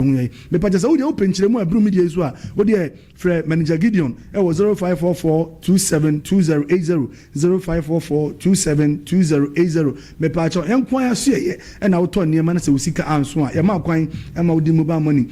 Hu yɛn. Mepakyɛ sɛ wodeɛ wopɛ nkyerɛmu a ɛboro media yi so a, wodeɛ frɛ Manager Gideon ɛwɔ 0544 272080, 0544 272080. Mepakyɛ yɛn nko ara so yɛyɛ ɛna wotɔ nneɛma na sɛ wo sika anso a, yɛma kwan ɛma wode mobile money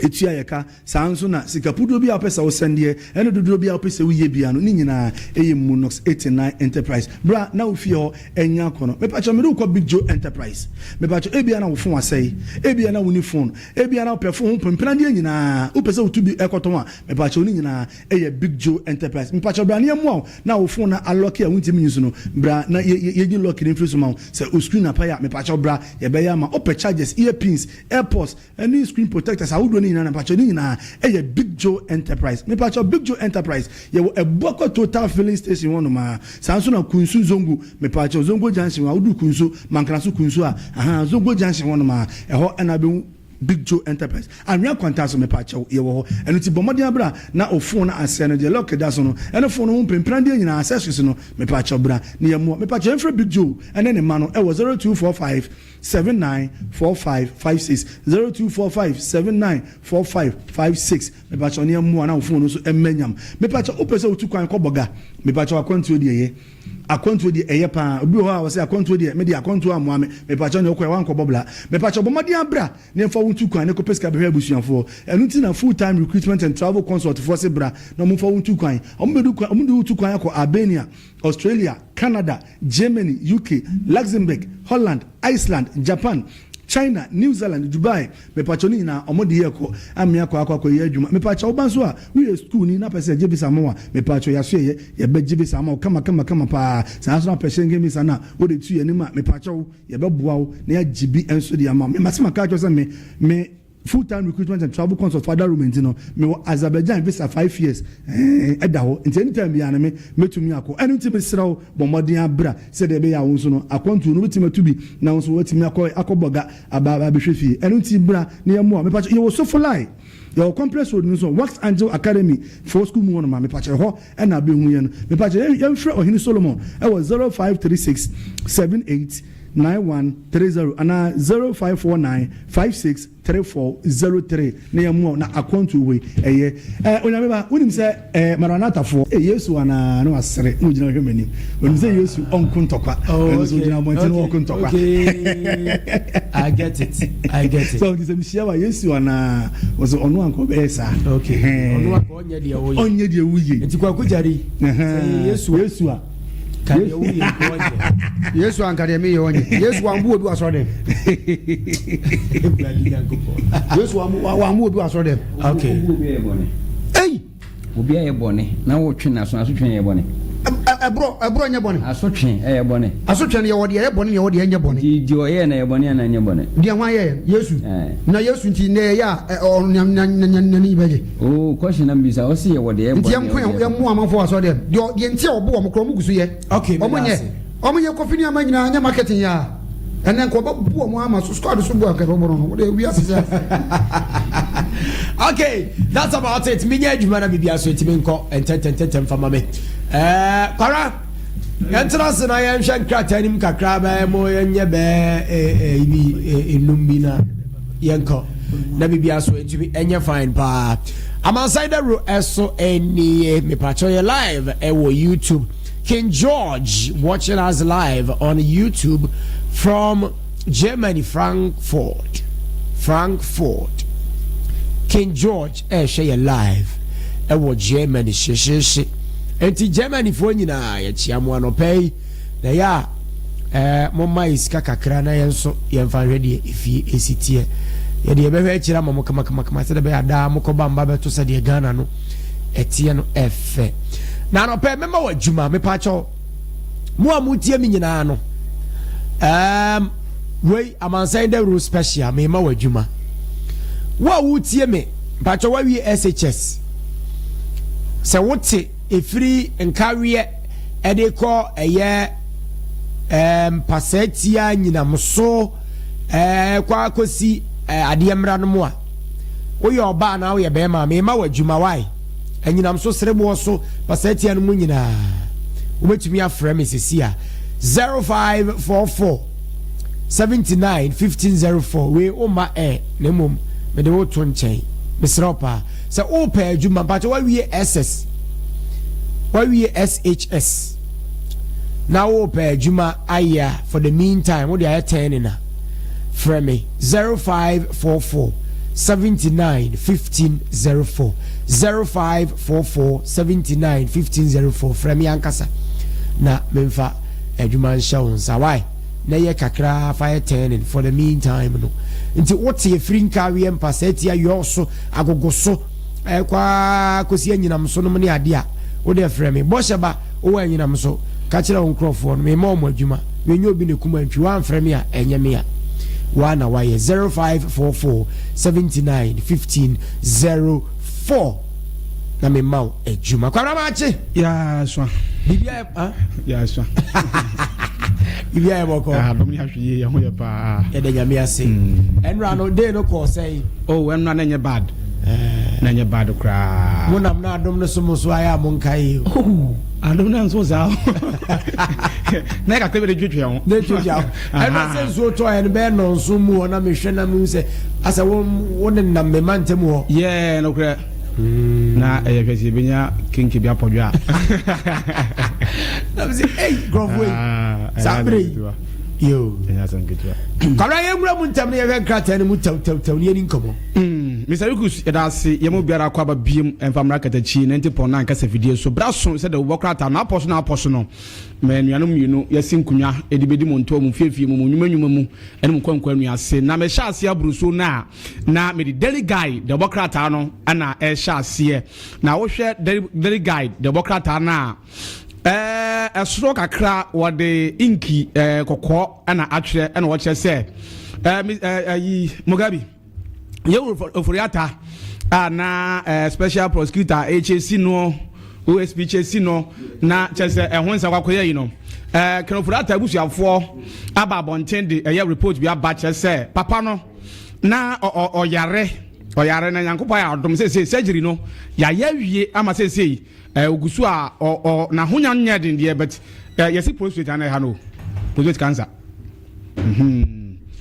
etua yɛ ka. Saa nso na sika puduo bi a wopɛ sɛ wosɛndeɛ ɛne dodoɔ bi a wopɛ sɛ woyɛ bia no ne nyinaa ɛyɛ Munox 89 Enterprise. Bra na wofie hɔ ɛnya akɔ no. Mepakyɛ mede wokɔ Big Joe Enterprise. Mepakyɛ ebia na wo phone asɛe, ebia na woni phone, ebia na wopɛ phone ho pempenadeɛ nyinaa, wopɛ sɛ wotu bi ɛkɔtɔn a, mepakyɛ wo ne nyinaa ɛyɛ Big Joe Enterprise. Mepakyɛ bra ne yɛmmoa wo na wo phone na alock a wontumi nyi so no, bra na yɛnyi lock no mfiri so ma wo. Sɛ wo screen apae a, mepakyɛ bra, yɛbɛyɛ ama wopɛ chargers, earpins, AirPods ɛne screen protectors ahodoɔ no nyinaa na mepakyɛ ne nyinaa ɛyɛ Big Joe Enterprise. Mepakyɛ Big Joe Enterprise yɛwɔ Ɛbuakɔ Total Filling Station hɔ nom a. Saa nso na Kunsu Zongo, mepakyɛ Zongo Junction a wodu Kunsu Mankraso Kunsu a, aha Zongo Junction hɔ nom a, ɛhɔ ɛna bɛhu Big Joe Enterprise. Anwea kwanta so, mepakyɛw, yɛwɔ hɔ. Ɛno ti bɔ mmɔden abra na o phone no asɛ no deɛ lock da so no ɛne phone no ho mpempenadeɛ nyinaa, accessories no, mepakyɛw bra ne yɛmmoa. Mepakyɛw yɛmfrɛ Big Joe ɛne ne ma no ɛwɔ 0245 794556, 0245 794556. Mepakyɛw ne yɛmmoa na o phone no nso ɛmmɛ nyam. Mepakyɛw wopɛ sɛ wotu kwan kɔ bɔga, mepakyɛw akwantuo deɛ yɛ akwantuo deɛ ɛyɛ paa. Obi wɔ hɔ a wɔsɛ akwantuo deɛ mede akwantuo amoa me. Mepakyɛw ne wokɔ yɛ wankɔ bɔbla. Mepakyɛw bɔ mmɔden abra ne mfa wo ntu kwan ne kɔpɛ sika bɛhwɛ abusuafoɔ. Ɛno nti na Full Time Recruitment and Travel Consult foɔ se bra na ɔmomfa wo ntu kwan. Ɔmo bɛdu kwan, ɔmo de wo tu kwan akɔ Albania, Australia, Canada, Germany, UK, Luxembourg, Holland, Iceland, Japan, China, New Zealand, Dubai. Mepakyɛw ne nyinaa ɔmo de yɛ kɔ amea kɔ akɔ akɔ yɛ adwuma. Mepakyɛw woba nso a woyɛ school ni na pɛ sɛ gye visa ma wa, mepakyɛw yɛaso yɛ yɛbɛgye visa ama wo kama kama kama paa. Saa nso na pɛ Schengen visa na wode tu yɛ anim a, mepakyɛw yɛbɛboa wo na yɛagye bi nso de ama wo. Mema sɛ maka kyerɛ sɛ me Full Time Recruitment and Travel Consult for other room nti no mewɔ Azerbaijan visa 5 years ɛda hɔ nti anytime biara no me mɛtumi akɔ. Ɛno nti mesrɛ wo, bɔ mmɔden abra sɛdeɛ ɛbɛyɛ a wo nso no akwantuo no wobɛtumi atu bi na wo nso woatumi akɔ akɔbɔ aba abɛhwɛ fie. Ɛno nti bra na yɛmmoa. Mepakyɛ yɛwɔ Sofolai, yɛwɔ Complex Road no so, Wax Angel Academy for school mu hɔ nom a. Mepakyɛ hɔ ɛna abɛhu yɛn no. Mepakyɛ yɛmfrɛ Ɔhene Solomon ɛwɔ 0536 78 9130 anaa 0549 56 3403 na yɛn mu na akwantu wei ɛyɛ Onyame ba, wonim sɛ Maranatafoɔ Yesu anaa na wasere na ogyina hwɛ m'anim. Onim sɛ Yesu ɔnko ntɔkwa. Ɛno nso ogyina abɔnten na ɔko ntɔkwa. I get it, I get it. So ɔnti sɛ mehyia wa Yesu anaa ɔsɛ ɔno ankɔ bɛyɛ saa. Okay, ɔno ankɔ ɔnyɛ deɛ woyɛ. Ɔnyɛ deɛ woyɛ. Nti Kwaku Gyari, sɛ Yesu a Yesu a ka deɛ woyɛ nko ɔnyɛ. Yesu anka deɛ meyɛ ɔnyɛ. Yesu wambu obi wɔ asɔre dɛm. Awurade Nyankopɔn. Yesu wambu obi wɔ asɔre dɛm. Ei. Obi ayɛ bɔne na wotwe n'aso, asotwe yɛ bɔne. Ɛborɔ, ɛborɔ nyɛ bɔne. Asotwe ɛyɛ bɔne. Asotwe no, yɛwɔ deɛ ɛyɛ bɔne ne yɛwɔ deɛ ɛnyɛ bɔne. Nti deɛ ɔyɛɛ no ɛyɛ bɔne anaa ɛnyɛ bɔne? Deɛ ho ayɛ Yesu na Yesu nti ne ɛyɛ a ɔno bɛgye. Oo, question na mbisa, ɔsi yɛwɔ deɛ ɛyɛ nti bɔne. Yɛmko yɛmmo amanfoɔ wɔ asɔre dɛm deɛ nti a ɔbo wɔn korɔ, ɔmo gu so yɛ. Ɔmo nyɛ ɔmo yɛ kɔfi nneɛma nyinaa nyɛ marketing yɛ a ɛnɛ nka ɔbɛbu ɔmo ama so squad so bu anka ɛbɛbɔ no wode wiase sɛ. Okay, that's about it. Menya adwuma na biribi aso ntimi nkɔ ntɛntɛntɛntɛm fa ma me kwara yɛntena ase na yɛnhwɛ nkrataa anim kakra bɛɛ mo yɛnyɛ bɛɛ bi enum bi na yɛnkɔ na biribi aso ntumi ɛnyɛ fine paa. Amansan Dawuro ɛso ɛnie. Mepakyɛw yɛ live ɛwɔ YouTube. King George watching us live on YouTube from Germany, Frankfurt, Frankfurt. King George ɛrehwɛ yɛ live ɛwɔ Germany hyehyehye. Nti Germany foɔ nyinaa, yɛkyia mo anɔpɛ yi na yɛ a momma yɛ sika kakra na yɛn nso yɛmfa nhwɛ deɛ efie esi teɛ. Yɛde yɛbɛhwɛ akyire ama mo kamakamakama sɛdeɛ bɛyɛ adaa mokɔba mba bɛto sɛdeɛ Ghana no ɛteɛ no ɛfɛ. Na anɔpɛ mɛma wɔ adwuma. Mepaakyɛw, mo a motie me nyinaa no, wei Amansan Dawuro special, mema wɔ adwuma. Wo a wotie me, mpakyɛw, wawie SHS, sɛ wote ɛfiri Nkaweɛ ɛde kɔ ɛyɛ Mpasaatia nyinam so kɔ akɔsi adeɛ mmara no mu a, woyɛ ɔbaa anaa woyɛ bɛrima, mema wɔ adwuma. Wae anyinam so sereboɔ so Pasaatia no mu nyinaa, wobɛtumi afrɛ me sesi a 0544 79 1504. Wei womma ɛ na mmom. Mede wo to nkyɛn. Mesrɛ wo paa. Sɛ wopɛ adwuma, mpakyɛ woawie SS, woawie SHS, na wopɛ adwuma ayɛ a, for the meantime, wode ayɛ turning a, frɛ me 0544 79 15 04 0544 79 15 04 frɛ me ankasa na memfa adwuma nhyɛ wo nsa. Why? Na yɛ kakra fa yɛ turning for the meantime no. Nti wote afiri nkaweɛ mpasaa tia yɔɔ so agogo so ɛkɔ ara kɔsi anyinam so nom ne adeɛ a, wo deɛ frɛ me. Bɔhyɛ ba, wowɔ anyinam so, ka kyerɛ wo nkorɔfoɔ no, mema wɔn adwuma. Menyɛ obi na kum antwi, woamfrɛ me a, ɛnyɛ me a. Woa na woayɛ. 0544 79 15 04 na mema wo adwuma. Kwabena Maakye! Yaa sua. Biribi ayɛ ah? Yaa sua. Biribi ayɛ bɔkɔ. Ah, dɔm ni ahwɛ yie, yɛn ho yɛ paa. Yɛda Nyame ase. Ɛnura no, day no kɔɔ sɛn? Oh, ɛnura na ɛnyɛ bad. Eh. Na ɛnyɛ bad koraa. Mo nam na adom no so mo so ayɛ a mo nka yi. Oh, adom no nso saa. Na yɛ kakra bi de twetwe ho. Na twetwe ho. Ɛnura sɛ nsuo tɔ yɛ no bɛyɛ nɔnso mu hɔ na mehwɛ na mehu sɛ asɛ wo wo nenam me ma ntɛm hɔ. Yeah, nokorɛ. Na ɛyɛ hwɛ sɛ yɛbɛnya kenke bi apɔdwe a. Na me sɛ, ei, nkurɔfoɔ yi, ah, saa berɛ yi. Yo. Ɛnyɛ asɛm ketewa. Kwabena yɛnwura mu ntɛm na yɛhwɛ nkrataa no mu tɛwtɛwtɛw ne yɛni nkɔmmɔ. Mr. Hmm, Rikus, yɛda ase yɛn mu biara akɔ aba biem ɛmfa mmra katakyi 90.9 kasa fidie so. Bra so sɛ de wobɔ krataa no apɔ so na apɔ so no. Ma anuanom mmienu yɛasi nkonnwa de bɛdi mo ntɔɔ mo fiefie mu, mo nnwuma nnwuma mu, ne mo nkwankwa nnua ase. Na mehyɛ aseɛ aboro so no a, na mede Daily Guide dɛbɔ krataa no na ɛrehyɛ aseɛ. Na wohwɛ Daily Guide dɛbɔ krataa no a, ɛɛ ɛsoro kakra wɔde inki ɛɛ kɔkɔɔ na atwerɛ ɛna wɔkyerɛ sɛ ɛɛ ɛɛ Mugabe. Yɛwɔ Ofori-Atta a na eh, special prosecutor HAC no OSP HAC no na kyerɛ sɛ ɛho nsɛm akɔyɛ yi no eh, Ken Ofori-Atta abusuafoɔ aba abɔnten de ɛyɛ report bi aba kyerɛ sɛ papa no na ɔyare ɔyare na Nyankopɔn ayɛ adom seesei surgery no yɛayɛ awie ama seesei eh, ogu so a n'ahonya nyɛ den deɛ but eh, yɛsi prostate ana ɛha no prostate cancer.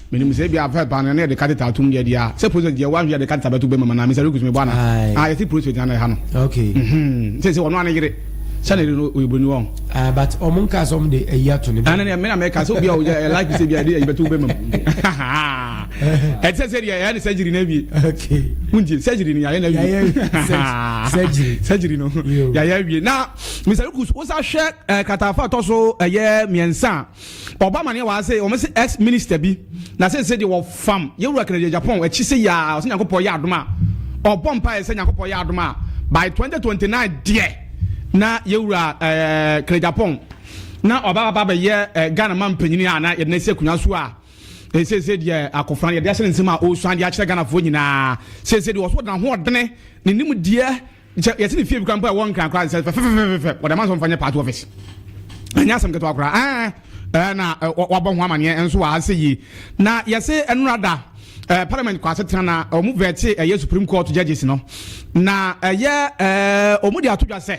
Menim sɛ ebia afɛ paa no na yɛde catheter atom deɛ deɛ a sɛ prostate deɛ woanhwɛ yɛde catheter bɛto bɛma ma na Mr. Rikus mebɔ ana ah yɛsi prostate na ɛha no okay sɛ sɛ ɔno ane yere sɛ ne yere no ɔyɛ buroni wɔn ah but ɔmo nka sɛ ɔmo de ayi ato ne bɛma ɛna me na mɛka sɛ obi a ɔyɛ like sɛ bia yɛde ayi bɛto bɛma mu ɛte sɛ sɛ deɛ ɛyɛ ne surgery no awie okay wontie surgery no yɛayɛ no awie surgery surgery no yɛayɛ awie na Mr. Rikus wosa hwɛ kratafa ɛtɔ so ɛyɛ mmiɛnsa a Ɔba amaneɛ wɔ ha sɛ wɔn se ex minister bi na sese deɛ wɔfam yɛwura Kennedy Agyapong akyi sɛ yaa ɔsɛ Nyankopɔn yɛ adom a ɔbɔ mpaeɛ sɛ Nyankopɔn yɛ adom a by 2029 deɛ na yɛwura ɛɛ Kennedy Agyapong na ɔba baba bɛyɛ ɛɛ Ghana man panyini a na yɛde no asi akonnwa so a sese deɛ akofra yɛde ahyɛ ne nsam a ɔresuan deɛ akyerɛ Ghanafoɔ nyinaa sese deɛ ɔso ɔde n'ahoɔdene ne nimdeɛ Nkyɛ yɛse ne fie bi koraa mpo a ɛwɔ Nkran koraa sɛ fɛfɛfɛfɛfɛ wɔde ama sɛ wɔmfa nyɛ party office. Ɛnyɛ asɛm ketewa koraa. Ɛɛ ɛɛ na wabɔ ho amaneɛ nso wɔ ha sɛ yie. Na yɛse ɛnora da ɛɛ parliament kɔ asetena na wɔn vɛte ɛyɛ Supreme Court judges no. Na ɛyɛ ɛɛ wɔn de ato dwa sɛ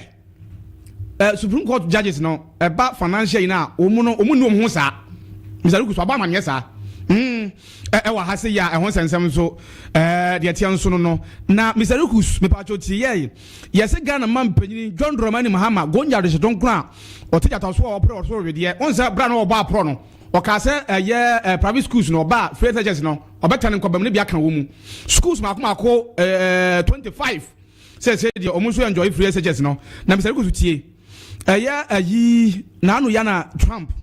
ɛɛ Supreme Court judges no ɛba financial yi na wɔn no wɔn nni wɔn ho saa. Mr. Lukus wabɔ amaneɛ saa. Mm. Ɛwɔ ha sɛ yi a ɛho nsɛnsɛm nso ɛɛ deɛ ɛteɛ nso no no na Mr. Rukus mepatwo tie yɛ yɛsɛ Ghana ma mpanyini John Dramani Mahama Gonja Adehyeto nko a ɔte gyata so a ɔpere ɔsoro wedeɛ wɔn sɛ bra no ɔbɔ aporɔ no ɔkaa sɛ ɛyɛ ɛɛ private schools no ɔba free SHS no ɔbɛtɛn nkɔbam no bi aka wɔ mu schools mako mako ɛɛ 25 sɛ sɛ deɛ ɔmo nso enjoy free SHS no na Mr. Rukus tie ɛyɛ ayi n'ano ya na Trump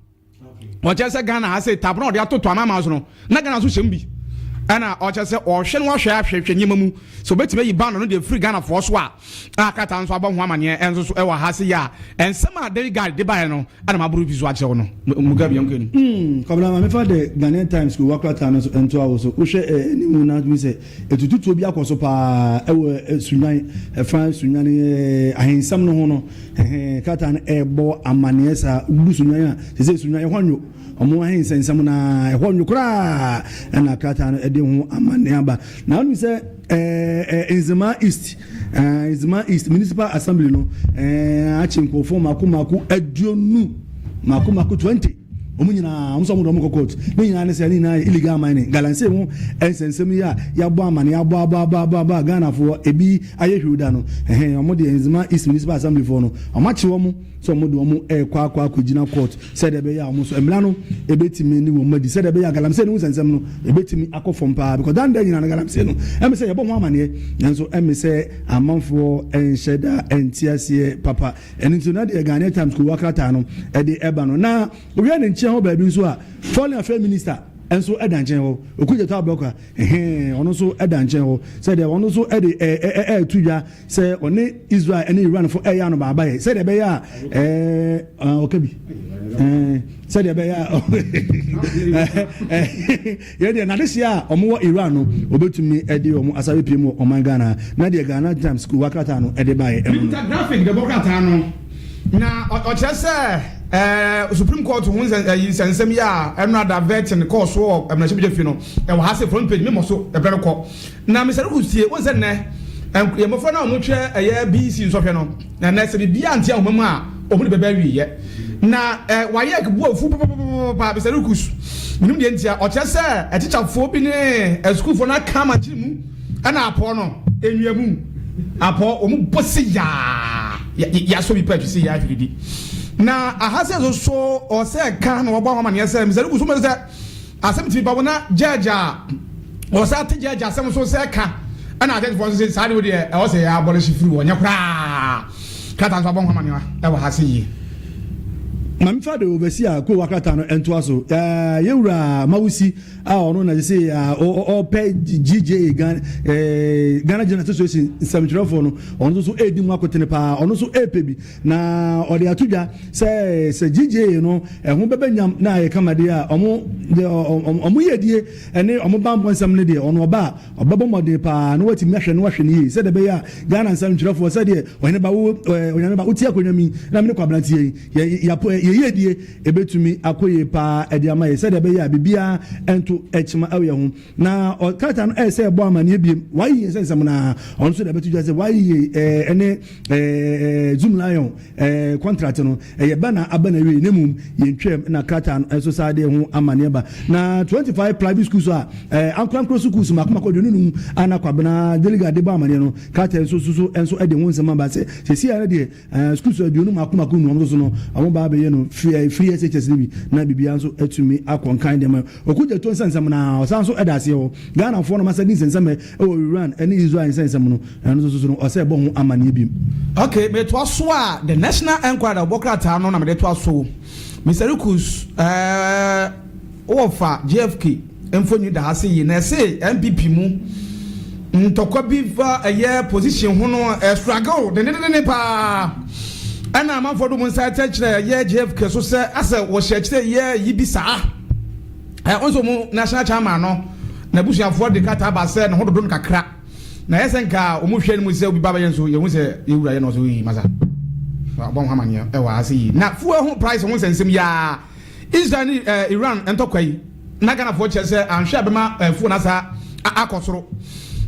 Ɔkyerɛ sɛ Ghana ha sei tab na ɔde atoto amanaman so no, na Ghana nso hyɛ mu bi. Ɛna ɔkyerɛ sɛ ɔhwɛ no ahwɛ ahwɛhwɛ nneɛma mu sɛ ɔbɛtumi ayi ban no deɛ firi Ghanafoɔ so a a krataa nso abɔ ho amaneɛ nso so ɛwɔ ha sei a nsɛm a Daily Guide de baeɛ no ɛna maboro bi so akyerɛ wo no. Mugabe yɛnkɔ anim. Hmm, Kwabena ma mefa The Ghanaian Times kowa krataa no so ntoa wo so. Wohwɛ eh, anim na tumi sɛ etututuo bi akɔ so paa ɛwɔ eh, Sunyani, ɛfa Sunyani eh, ahensɛm no ho no. Ɛhɛn, krataa no ɛrebɔ amaneɛ saa, wodu Sunyani a, sese Sunyani ɛhɔ nwo, ɔmo ahensɛnsɛm no ara, ɛhɔ nwo koraa, ɛna krataa no ɛde ho amaneɛ aba. Na wonim sɛ ɛɛ Nzema East, ɛɛ Nzema East Municipal Assembly no ɛɛ akye nkurɔfoɔ mako mako aduonu, mako mako 20. Wɔn nyinaa, wɔn nso wɔn de wɔn kɔ court. Ne nyinaa ne sɛ ne nyinaa yɛ illegal mining. Galamsey ho nsɛnsɛm yi a yɛabɔ amane, abɔ abɔ abɔ abɔ abɔ a Ghanafoɔ ebi ayɛ hwiw da no, ɛhɛn, wɔn deɛ Nzema East Municipal Assembly foɔ no, wɔn akye wɔn sɛ wɔn de wɔn rekɔ akɔ akɔgyina court sɛdeɛ ɛbɛyɛ a wɔn nso mmara no ɛbɛtumi ne wɔn adi sɛdeɛ ɛbɛyɛ a galamsey no ho nsɛnsɛm no ɛbɛtumi akɔ fam paa because dan da nyinaa no galamsey no ɛmɛ sɛ yɛbɔ ho amaneɛ nanso ɛmɛ sɛ amanfoɔ nhyɛ da nte aseɛ papa. Ɛno nti na deɛ Ghanaian Times kowa krataa no de ɛba no. Na wohwɛ ne nkyɛn hɔ baabi nso a, Foreign Affairs Minister nso da nkyɛn hɔ, Okudzeto Ablakwa, ɛhɛn, ɔno nso da nkyɛn hɔ sɛdeɛ ɔno nso de ɛɛto dwa sɛ ɔne Israel ne Iranfo ɛyɛ anobaabaeɛ sɛdeɛ ɛbɛyɛ a ɛɛ ɔka bi ɛɛ sɛdeɛ ɛbɛyɛ a Yɛ deɛ n'adehyeɛ a wɔn wɔ Iran no wɔbɛtumi de wɔn asa bɛpie mu wɔ ɔman Ghana ha. Na deɛ Ghana Times kuruwa krataa no de baeɛ ɛno no. Mekuta graphic de bɔ krataa no na ɔkyerɛ sɛ ɛɛ Supreme Court ho nsɛn ɛyi nsɛnsɛm yi a ɛno ada vetting kɔɔ so wɔ mmarahyɛbadwa fie no ɛwɔ ha sɛ front page memmɔ so ɛbrɛ no kɔ na Mister Ruku tie wɔn sɛ nnɛ yɛn mmɔfra no a wɔtwerɛ ɛyɛ BEC nsɔhwɛ no Na nnɛ sɛ biribiara nte ahoma mu a, wɔn de bɛba awieɛ. Na eh, WAEC bo afu papapapapa, Mister Rukus. Menim deɛ ntia. Ɔkyerɛ sɛ atikyafoɔ bi ne asukuufoɔ no aka amankyere mu ɛna apɔɔ no nnua mu. Apɔɔ, wɔn bɔ se yaa, yɛasɔ bi pɛ atwi se yaa hwiridi. Na aha sɛ nso so ɔsɛ ka na wɔbɔ ho amaneɛ sɛ Mister Rukus wɔn sɛ Asɛm tumi ba wo na judge a ɔsan te judge asɛm so sɛ ka ɛna judge foɔ nso sɛ saa de wo deɛ ɛwɔ sɛ yɛ abolish firi hɔ nyɛ koraa krataa nso abɔ ho amanewa ɛwɔ ha sɛ yie. Maame fa de overseer kowa krataa no ntoa so. Yɛwura Mawusi a ɔno na sɛ ɔpɛ GJA Ghana Journalists Association nsɛmtwerɛfoɔ no, ɔno nso so ɛredi mu akotene paa, ɔno nso ɛrepɛ bi. Na ɔde ato dwa sɛ sɛ GJA no ɛho bɛbɛ nyam na ayɛ kama deɛ a, ɔmo deɛ ɔmo yiedie ne ɔmo banbɔ nsɛm no deɛ ɔno ɔba a ɔbɛbɔ mmɔden paa na watumi ahwɛ no ahwɛ no yie sɛdeɛ ɛbɛyɛ a Ghana nsɛmtwerɛfoɔ sɛdeɛ ɔhene ba wo Onyame ba wote akonnwa mu yi na mene Kwabena teɛ yi yɛ yɛapo yɛ yiedie ɛbɛtumi akɔ yie paa ɛde ama yɛ sɛdeɛ ɛbɛyɛ a biribiara ɛnto ɛkyema ɛwɔ yɛ ho. Na krataa no ɛyɛ sɛ ɛbɔ amaneɛ biem wayi yɛn sɛ nsɛm no ara ɔno nso de abɛto dwa sɛ wayi ɛne Zoom Lion contract no ɛyɛ ba na aba na wie na mmom yɛntwam na krataa no nso saa de ho amaneɛ ba. Na 25 private schools a ankorankoro schools mako mako 25 a na Kwabena Delegate de bɔ amaneɛ no krataa nso so nso de ho nsɛm aba sɛ sɛsi ara deɛ Schools aduonu mako mako num nso so no wɔn ba abɛyɛ no free free SHS no bi na biribiara nso atumi akɔ nkan deɛ ma Okudzeto nsɛnsɛm no ara ɔsan nso ɛda aseɛ hɔ Ghanafoɔ no masa di nsɛnsɛm ɛwɔ Iran ɛne Israel nsɛnsɛm no ɛno nso so no ɔsɛ ɛbɔ ho amaneɛ bi. Ok, metoa so a, The National Enquirer bɔ krataa no na mede toa so. Mister Rikus, eh, wowɔ fa JFK mfonyin da ha se yi na ɛse NPP mu ntɔkwa bi fa ɛyɛ position ho no struggle dendendenden paa ɛna amanfoɔ de wɔn nsa kyerɛkyerɛ ɛyɛ JFK so sɛ asɛ wɔhyɛ akyire yɛ yi bi saa ɛ wɔn nso wɔn national chairman no n'abusuafoɔ de krataa ba sɛ ne ho dodo no kakra na ɛyɛ sɛ nka wɔn hwɛ no mu sɛ obi ba bɛyɛ nso yɛhu sɛ yɛwura yɛ na ɔsɛ oyi masa wɔn ho amaneɛ ɛwɔ ase yi na fuel ho price ho nsɛnsɛm yaa Israel ne Iran ntɔkwa yi na Ghanafoɔ kyerɛ sɛ anhwɛ a bɛma fuel no asa akɔ soro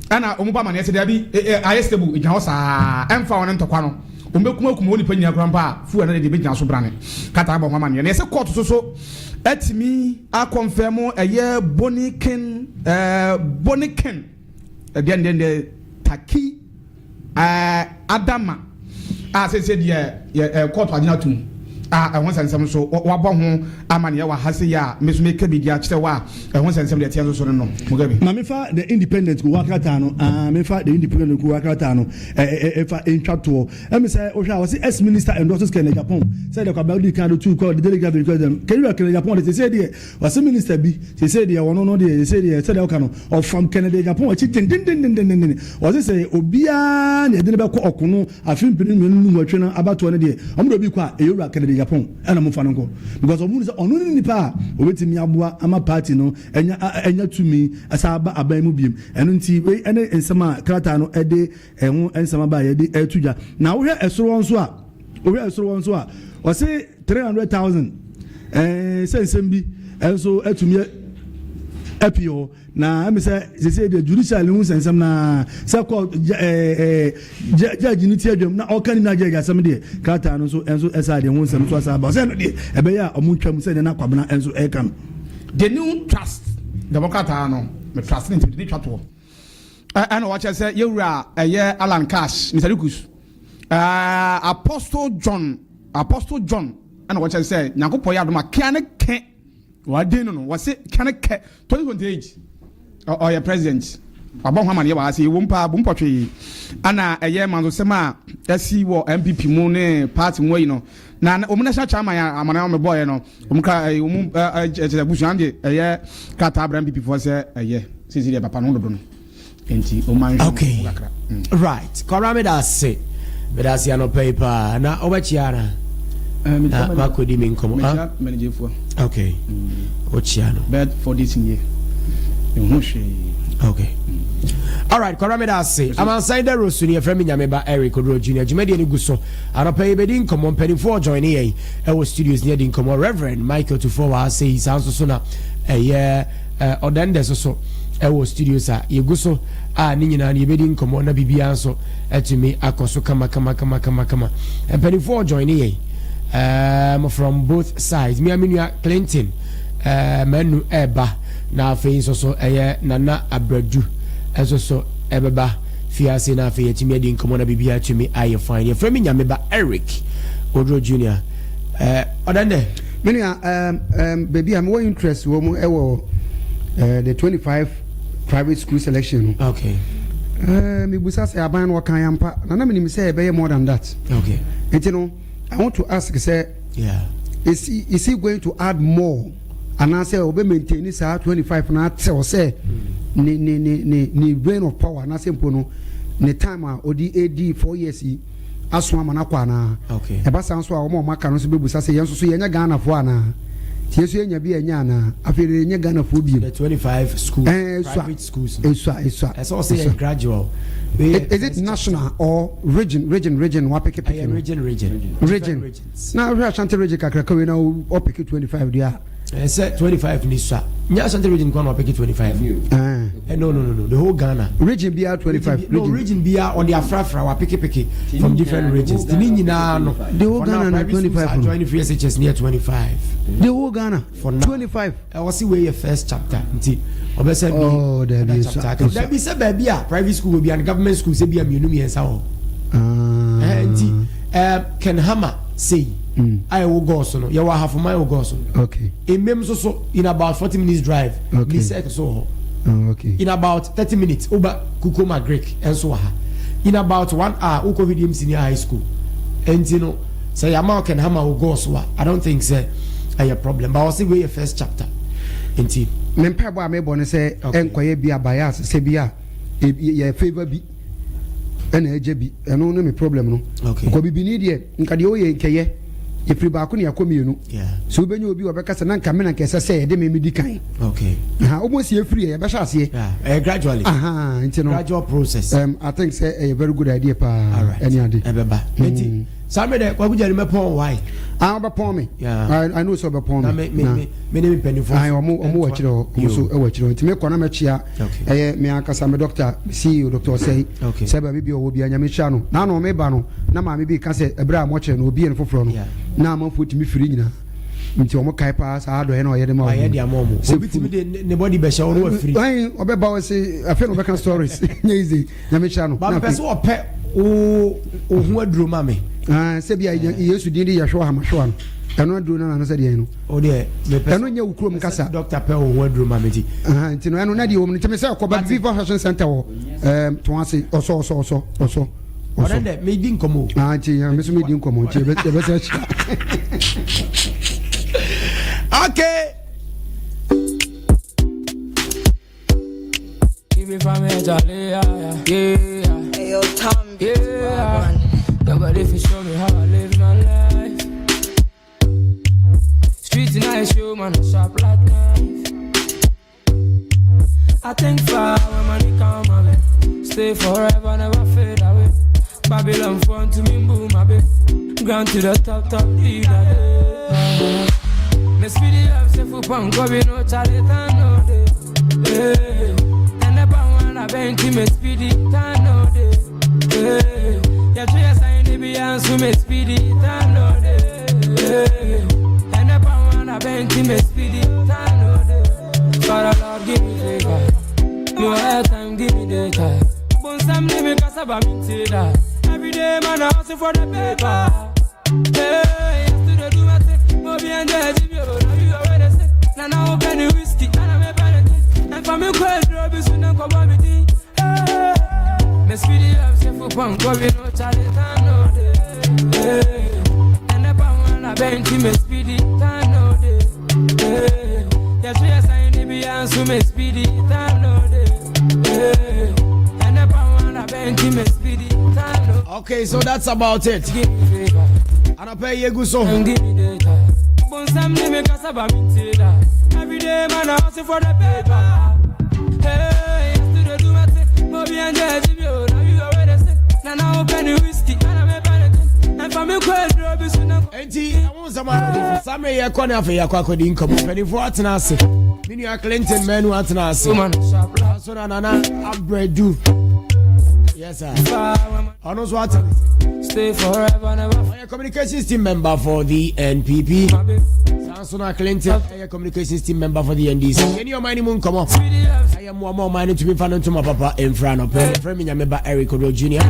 ɛna wɔn bɔ amaneɛ sɛ daabi ayɛ stable egyina hɔ saa ɛmfa wɔn ntɔkwa no wɔn bɛkum akum wɔn nipa nyinaa koraa mpo a fuel no deɛ bɛgyina so brane krataa bɔ ho amaneɛ na yɛsɛ court so so atumi akɔnfɛm ɛyɛ Bonikin ɛɛ Bonikin ɛdeɛ deɛ deɛ Taki Ɛɛ Adama a seesei deɛ yɛ ɛɛ kɔɔto agyina atum a ɛho nsɛnsɛm nso wɔabɔ ho amaneɛ wɔ ha sei a me nso meka bi de akyerɛ wo a ɛho nsɛnsɛm deɛ ɛteɛ nso so no no Mugabe. Ma memfa The Independent kowa krataa no aa memfa The Independent kowa krataa no ɛ ɛ fa ntwa toɔ. Ɛmi sɛ wohwɛ a wɔse ex minister endorses Kenneth Agyapong sɛ deɛ Kwabena dii kan de tuu kɔ The Daily Graphic kɔ dɛm Kenneth Agyapong de seesei deɛ Ɔse minister bi sesei deɛ ɔno no deɛ sesei deɛ sɛdeɛ woka no ɔfam Kennedy Agyapong akyi dendendendendenden. Ɔse sɛ obiara na yɛde no bɛkɔ ɔko no afe mpenu mmienu ne nwɔtwe no abatoɔ no deɛ ɔmo de obi kɔ a ɛyɛ owura Kennedy Agyapong ɛna ɔmo fa no nkɔ because ɔmo hunu sɛ ɔno ne nipa a obetumi aboa ama party no anya anya tumi asan aba aban mu biem. Ɛno nti wei ɛne nsɛm a krataa no ɛde ɛho nsɛm aba a yɛde ɛto dwa. Na wohwɛ ɛsoro hɔ nso a wohwɛ ɛsoro hɔ nso a ɔse 300,000 ɛɛ sɛ nsɛm bi nso atumi. apue hɔ. Na ɛmi sɛ sese deɛ judicial ho nsɛnsɛm na sɛ kɔ ɛɛ ɛɛ judge ne ti adwam na ɔka ne na judge asɛm deɛ, krataa no nso ɛnso ɛsa deɛ ho nsɛm nso asa aba sɛ ɛno deɛ ɛbɛyɛ a ɔmo ntwam sɛ deɛ na Kwabena ɛnso ɛka no. The New Trust Democrat no, me trust ne nti ne twa toɔ. Ɛna wɔkyerɛ sɛ yɛwura ɛyɛ Alan Cash, Mr Rikus, Apostle John, ɛna wɔkyerɛ sɛ Nyankopɔn yɛ adom a kea ne kɛ wɔaden no, wɔse kea ne kɛ 2028 ɔyɛ president. Wabɔ ho amaneɛ wɔ ase ɛwɔ mpa bom pɔtwee. Ana ɛyɛ mansosɛm a ɛsi wɔ NPP mu ne party mu ayi no na wɔn national chairman a amane wɔn bɔɔyɛ no, wɔn ka ɛyɛ wɔn ɛ ɛ kyerɛ busua de ɛyɛ krataa abira NPP foɔ sɛ ɛyɛ sisi deɛ papa no dodo no nti wɔn ahwɛ wɔn kakra. Right, kɔra, mi da ase, mi da ase anɔpɛ yi paa na ɔbɛkyia na na makɔdi mi nkɔmɔ. Mekyia managerfoɔ. Okay, ɔkyia no. Bɛɛ 4 days nie ehu hwee. Okay, alright, kɔra, mi da ase. Amansan da rosu ni yɛfrɛ mi Nyameba Eric Oduro Junior. Dwumadie no gu so. Anɔpɛ yi bɛdi nkɔmɔ, mpanimfoɔ join yɛn ɛwɔ studios ne yɛdi nkɔmɔ. Reverend Michael Tufo wɔ ha sɛ yi saa nso so na ɛyɛ ɔdɛndɛ so so ɛwɔ studios a yɛgu so a ne nyinaa no yɛbɛdi nkɔmɔ na biribiara nso atumi akɔ so kama kama kama kama kama. Mpanimfoɔ join yɛn from both sides. Mia me nua Clinton Manu ɛɛba na afei nso so ɛyɛ Nana Abradu nso so ɛbɛba fiase na afei yɛtumi adi nkɔmmɔ na biribiara atumi ayɛ fine. Yɛfrɛ me Nyameba Eric Oduro Junior. Ɔdan dɛ. Me nua, baabi a mewɔ interest wɔ mu ɛwɔ the 25 private school selection no. Mebusa sɛ aban no ɔkan yampa na menim sɛ ɛbɛyɛ more than that. Nti no I want to ask sɛ is he going to add more anaasɛ ɔbɛ maintain saa 25 na atew sɛ ne reign of power anaasɛ mpo no ne time a ɔde edi 4 years yi aso ama no akɔ anaa? Ɛba saa nso a, wɔn a wɔn aka no nso bɛbusa sɛ yɛn nso so yɛnyɛ Ghanafoɔ anaa? Tie so, yɛnya bi ɛnyɛ anaa? Afei de yɛnyɛ Ghanafoɔ bio. The 25 schools, private schools. Esua, esua. Ɛsɛ ɔsɛ yɛ gradual. Is it national or region, region, region wa pick pick? Ɛyɛ region, region. Region. Regions. Na ahwɛ Ashanti Region kakraka wei na ɔpick 25 deɛ a. Ɛsɛ 25 ni sua nyɛ Ashanti Region kwan na ɔpick 25. No, the whole Ghana. Region biara 25? Region, no, region biara ɔde afrafra wa pick pick from different regions. Ti ni nyinaa no. The whole Ghana na 25 no. Join free SHS near 25. The whole Ghana. For now. 25. Ɛwɔ si wei yɛ first chapter nti ɔbɛsɛ bi. Oh, dabi. Chapter dabi sɛ baabi a private school wɔ bi and government school sɛ bi a mmienu mmiɛnsa wɔ. Nti Ken Hammer sei a ɛwɔ Gɔɔso no, yɛwɔ Ahafoman wɔ Gɔɔso. Emem nso so in about 40 minutes drive. Nisek so wɔ hɔ. In about 30 minutes oba Kukoma Greek nso wɔ ha. In about one hour wokɔ Hwidiem Senior High School. Nti no sɛ yàmà Ken Hammer wɔ Gɔɔso a, I don't think sɛ ɛyɛ problem, but ɔsi wei yɛ first chapter nti. Me mpaebɔ a mebɔ no sɛ ɛnkɔyɛ bi a bias sɛ bi a yɛ favour bi ɛna ɛgye bi, ɛno ne me problem no. Nkɔ bibini deɛ nka deɛ ɔyɛ nkɛyɛ yɛfiri baako ne akɔ mmienu sɛ wobɛnya obi wɔbɛka sɛ na nka me na nkɛsɛ sɛ yɛde me medi kan. Ha wobɔ si efiri yɛ yɛbɛhyɛ aseɛ. Ɛyɛ gradually. Nti no gradual process. I think sɛ ɛyɛ very good idea paa ɛne ade. Ɛbɛba nti saa mi dɛ Kwaku Gyari mɛpɔn why. Ah, ɔbɛpɔn mi. I know sɛ ɔbɛpɔn mi. Na me ne mi mpanyinfoɔ. Ayi, ɔmo wɔ akyire hɔ, ɔmo so ɛwɔ akyire hɔ nti mi kɔ na mɛkyia ɛyɛ mi ankasa mi doctor CEO, Doctor Ɔsɛyi, sɛ baabi bi ɔwɔ bi anyame hyia no na ano mi ba no na maame bi ka sɛ ɛbrɛ a mɔkyerɛ no obi yɛ no foforɔ no na amanfoɔ tumi firi nyinaa nti ɔmo kae paa saa adɔyɛ na ɔyɛ de ma ɔmo. Ɔyɛ de ama ɔmo, obi tumi de ne bɔdi bɛhyɛ ɔno afiri. Ɛyin ɔbɛba wɔ se afei na ɔbɛka stories nye easy, Nyame hyia no. Ba mpɛ sɛ ɔpɛ wo ho aduro ma me. Sɛ bi a Yesu din de yɛhwɛ ahamahwewa no, ɛno aduro no nana sɛ deɛ no. O deɛ mepɛ. Ɛno nyɛ wo kurom kasa. Doctor pɛ wo ho aduro ma me ti. Nti no ɛno na deɛ wɔ mu no nti me sɛ kɔba Viva Fashion Center wɔ tɔn ase ɔsɔ ɔsɔ ɔsɔ ɔsɔ. Ɔdɛ dɛ medi nkɔmɔ o. Ah, nti me so medi nkɔmɔ nti yɛbɛsɛ ahyia. Okay. Keep it from me, Charlie, yeah. Hey, yo, Tom. Yeah. Nobody fi show me how I live my life. Street nice, show man, I sharp like knife. I think far when money come my way. Stay forever, never fade away. Babylon front to me, boom, my babe. Ground to the top, top leader. Yeah. Me speedy up, say, foot punk, no Charlie, no day. Hey. And never wanna bend to me speedy time no day. Hey. Yeah, tree sign be answer me speedy time no day. Hey. And never wanna bend to me speedy time no day. Father Lord give me favor. No airtime, give me data. Bonsam me kasaba me that. Every day man I hustle for the paper. Hey, yesterday do my thing. Mobi and Judge, you know you already say. Na na open the whiskey, and I'm a penalty. And for me, quite drop is soon and come on me. Hey, me speedy up, say for punk, go be no Charlie, time no day. Hey, and the power I bench me speedy, time no day. Hey, yeah, tree sign the be answer me speedy, time no day. Hey, and the power I bench me speedy, time no. Okay, so that's about it. Give me favor. Anɔpa yi yɛgu so. And give me data. Bonsam ne me kasaba me tira. Every day man I hustle for the paper. Hey, yesterday do my thing. Mobi and Judge me, oh, now you already say. Na na open the whiskey, and I'm a penalty. And for me quite drop is soon. Enti ɛho nsɛm a saa mmerɛ yɛkɔ ne afei yɛakɔ akɔdi nkɔmmɔ. Mpanimfoɔ atena ase. Me nua Clinton Manu atena ase. So na Nana Abrɛdu. Yes sir. Ɔno nso atena ase. Stay forever, never. Ɔyɛ communications team member for the NPP. Saa nso na Clinton ɛyɛ communications team member for the NDC. Yɛne ɔman no mu nkɔmmɔ. Ɛyɛ mmoa ma ɔman no tumi fa no ntoma papa mfra no pɛ. Frɛ me Nyame ba Eric Odro Junior.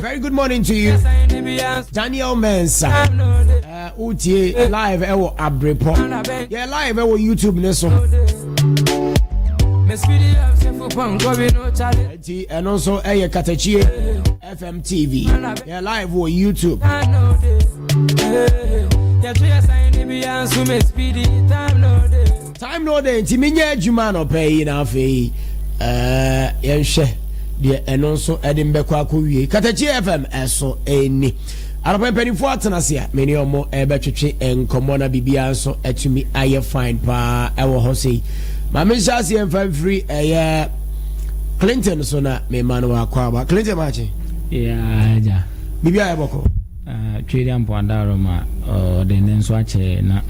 Very good morning to you. Daniel Mensah. Utie live ɛwɔ Abrepɔ. Yɛ live ɛwɔ YouTube ne so. Nti ɛno nso ɛyɛ Katakyie FM TV. Yɛ live wɔ YouTube. Time no day nti menyɛ adwuma anɔpa yi na afei yɛnhwɛ deɛ ɛno nso ɛde mbɛkɔ akɔwie. Katakyie FM ɛso ɛni. Anɔpa mpanimfoɔ atena ase a mene ɔmo ɛbɛtwetwe nkɔmmɔ na biribiara nso atumi ayɛ fine paa ɛwɔ hɔ sei. Ma menhyɛ aseɛ mfa mfiri ɛyɛ Clinton so na mema no wakɔ aba. Clinton maakye. Yeah, ja. Biribiara yɛ bɔkɔ. Twedi Ampoadaro ma ɔde ne nso akyɛ na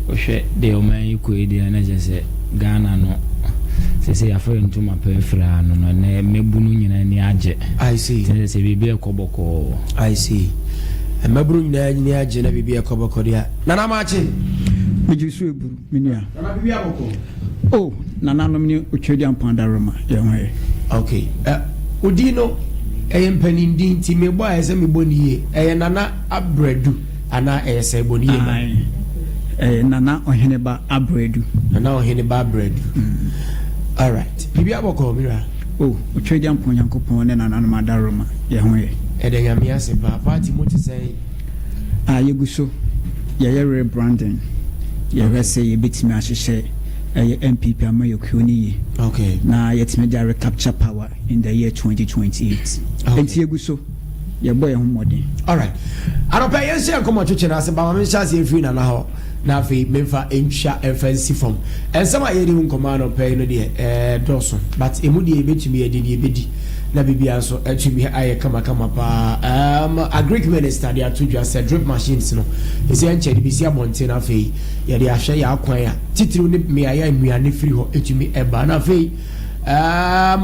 wohwɛ deɛ ɔman yi kɔ yi deɛ na kyerɛ sɛ Ghana no sɛ yɛafa yɛn ntoma pɛ afiri ha no no ɛnɛ mmabunu nyinaa ani agye. I see. Kyerɛ sɛ biribi ɛkɔ bɔkɔɔ. I see. Mmabunu nyinaa ani agye na biribi ɛkɔ bɔkɔɔ deɛ. Nana maakye. Megye so eburu, me nua. Nana biribi abɔkɔ. Oh, nananom ne Otwadi Ampoadaro ma yɛn ho yɛ. Okay. Odi no ɛyɛ mpanindin nti mebɔ a ɛsɛ mebɔ ne yie. Ɛyɛ Nana Abrɛdu anaa ɛyɛ sɛ ɛbɔ ne yie ma? Ɛyɛ Nana Ɔheneba Abrɛdu. Nana Ɔheneba Abrɛdu. All right. Biribi abɔkɔ mira. Oh, Otwadi Ampɔn Nyankopɔn ne nananom adaroma yɛn ho yɛ. Ɛdɛ Nyame ase paa. Party mu te sɛn? Ah, yɛgu so. Yɛyɛ rebranding. Yɛhwɛ sɛ yɛbɛtumi ahyehyɛ ɛyɛ NPP amayɔkuo no yie. Okay. Na yɛtumi de recapture power in the year 2028. Okay. Enti yɛgu so. Yɛbɔ yɛn ho mmɔden. Alright. Anɔpa yɛn hyɛ nkɔmɔ twetwe no ase ba ma menhyɛ aseɛ mfiri Nana hɔ na afei memfa ntwa mfa nsi fam. Nsɛm a yɛredi ho nkɔmɔ anɔpa yi no deɛ ɛɛdɔɔso but emu deɛ yɛbɛtumi adi deɛ yɛbɛdi na biribiara nso atumi ayɛ kamakama paa. Agric minister de ato dwa sɛ drip machines no ɛsɛ nkyɛ de bɛsi abɔnten na afei yɛde ahwɛ yɛn akwan a titiriw ne mmeaeɛ a nnuane firi hɔ ɛtumi ɛba na afei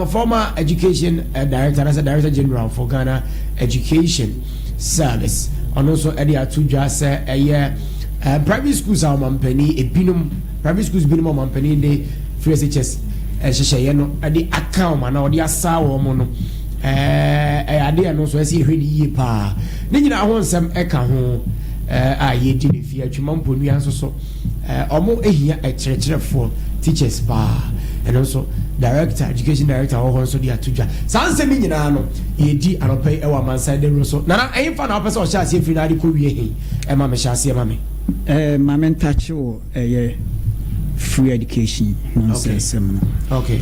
former education director, that's a director general for Ghana Education Service. Ɔno nso ɛde ato dwa sɛ ɛyɛ private schools a ɔmampanin ebinom private schools binom a ɔmampanin de free SHS ɛhyehyɛeɛ no ɛde aka wɔn anaa ɔde asa wɔn no ɛyɛ adeɛ no nso ɛsɛ yɛhwɛ ne yie paa. Ne nyinaa ho nsɛm ɛka ho a yɛdi ne fie atwuma mponua nso so ɔmo ehia ɛkyerɛkyerɛfoɔ teachers paa. Ɛno nso director education director wɔ hɔ nso de ato dwa. Saa nsɛm yi nyinaa no yɛdi anɔpa yi ɛwɔ amansan dawuro so. Nana ɛyinfa na wopɛ sɛ ɔhyɛ aseɛ firi na ade kɔ wie he ɛma me hyɛ aseɛ ma me. Maame ntakye wɔ ɛyɛ free education ho nsɛnsɛm no. Okay.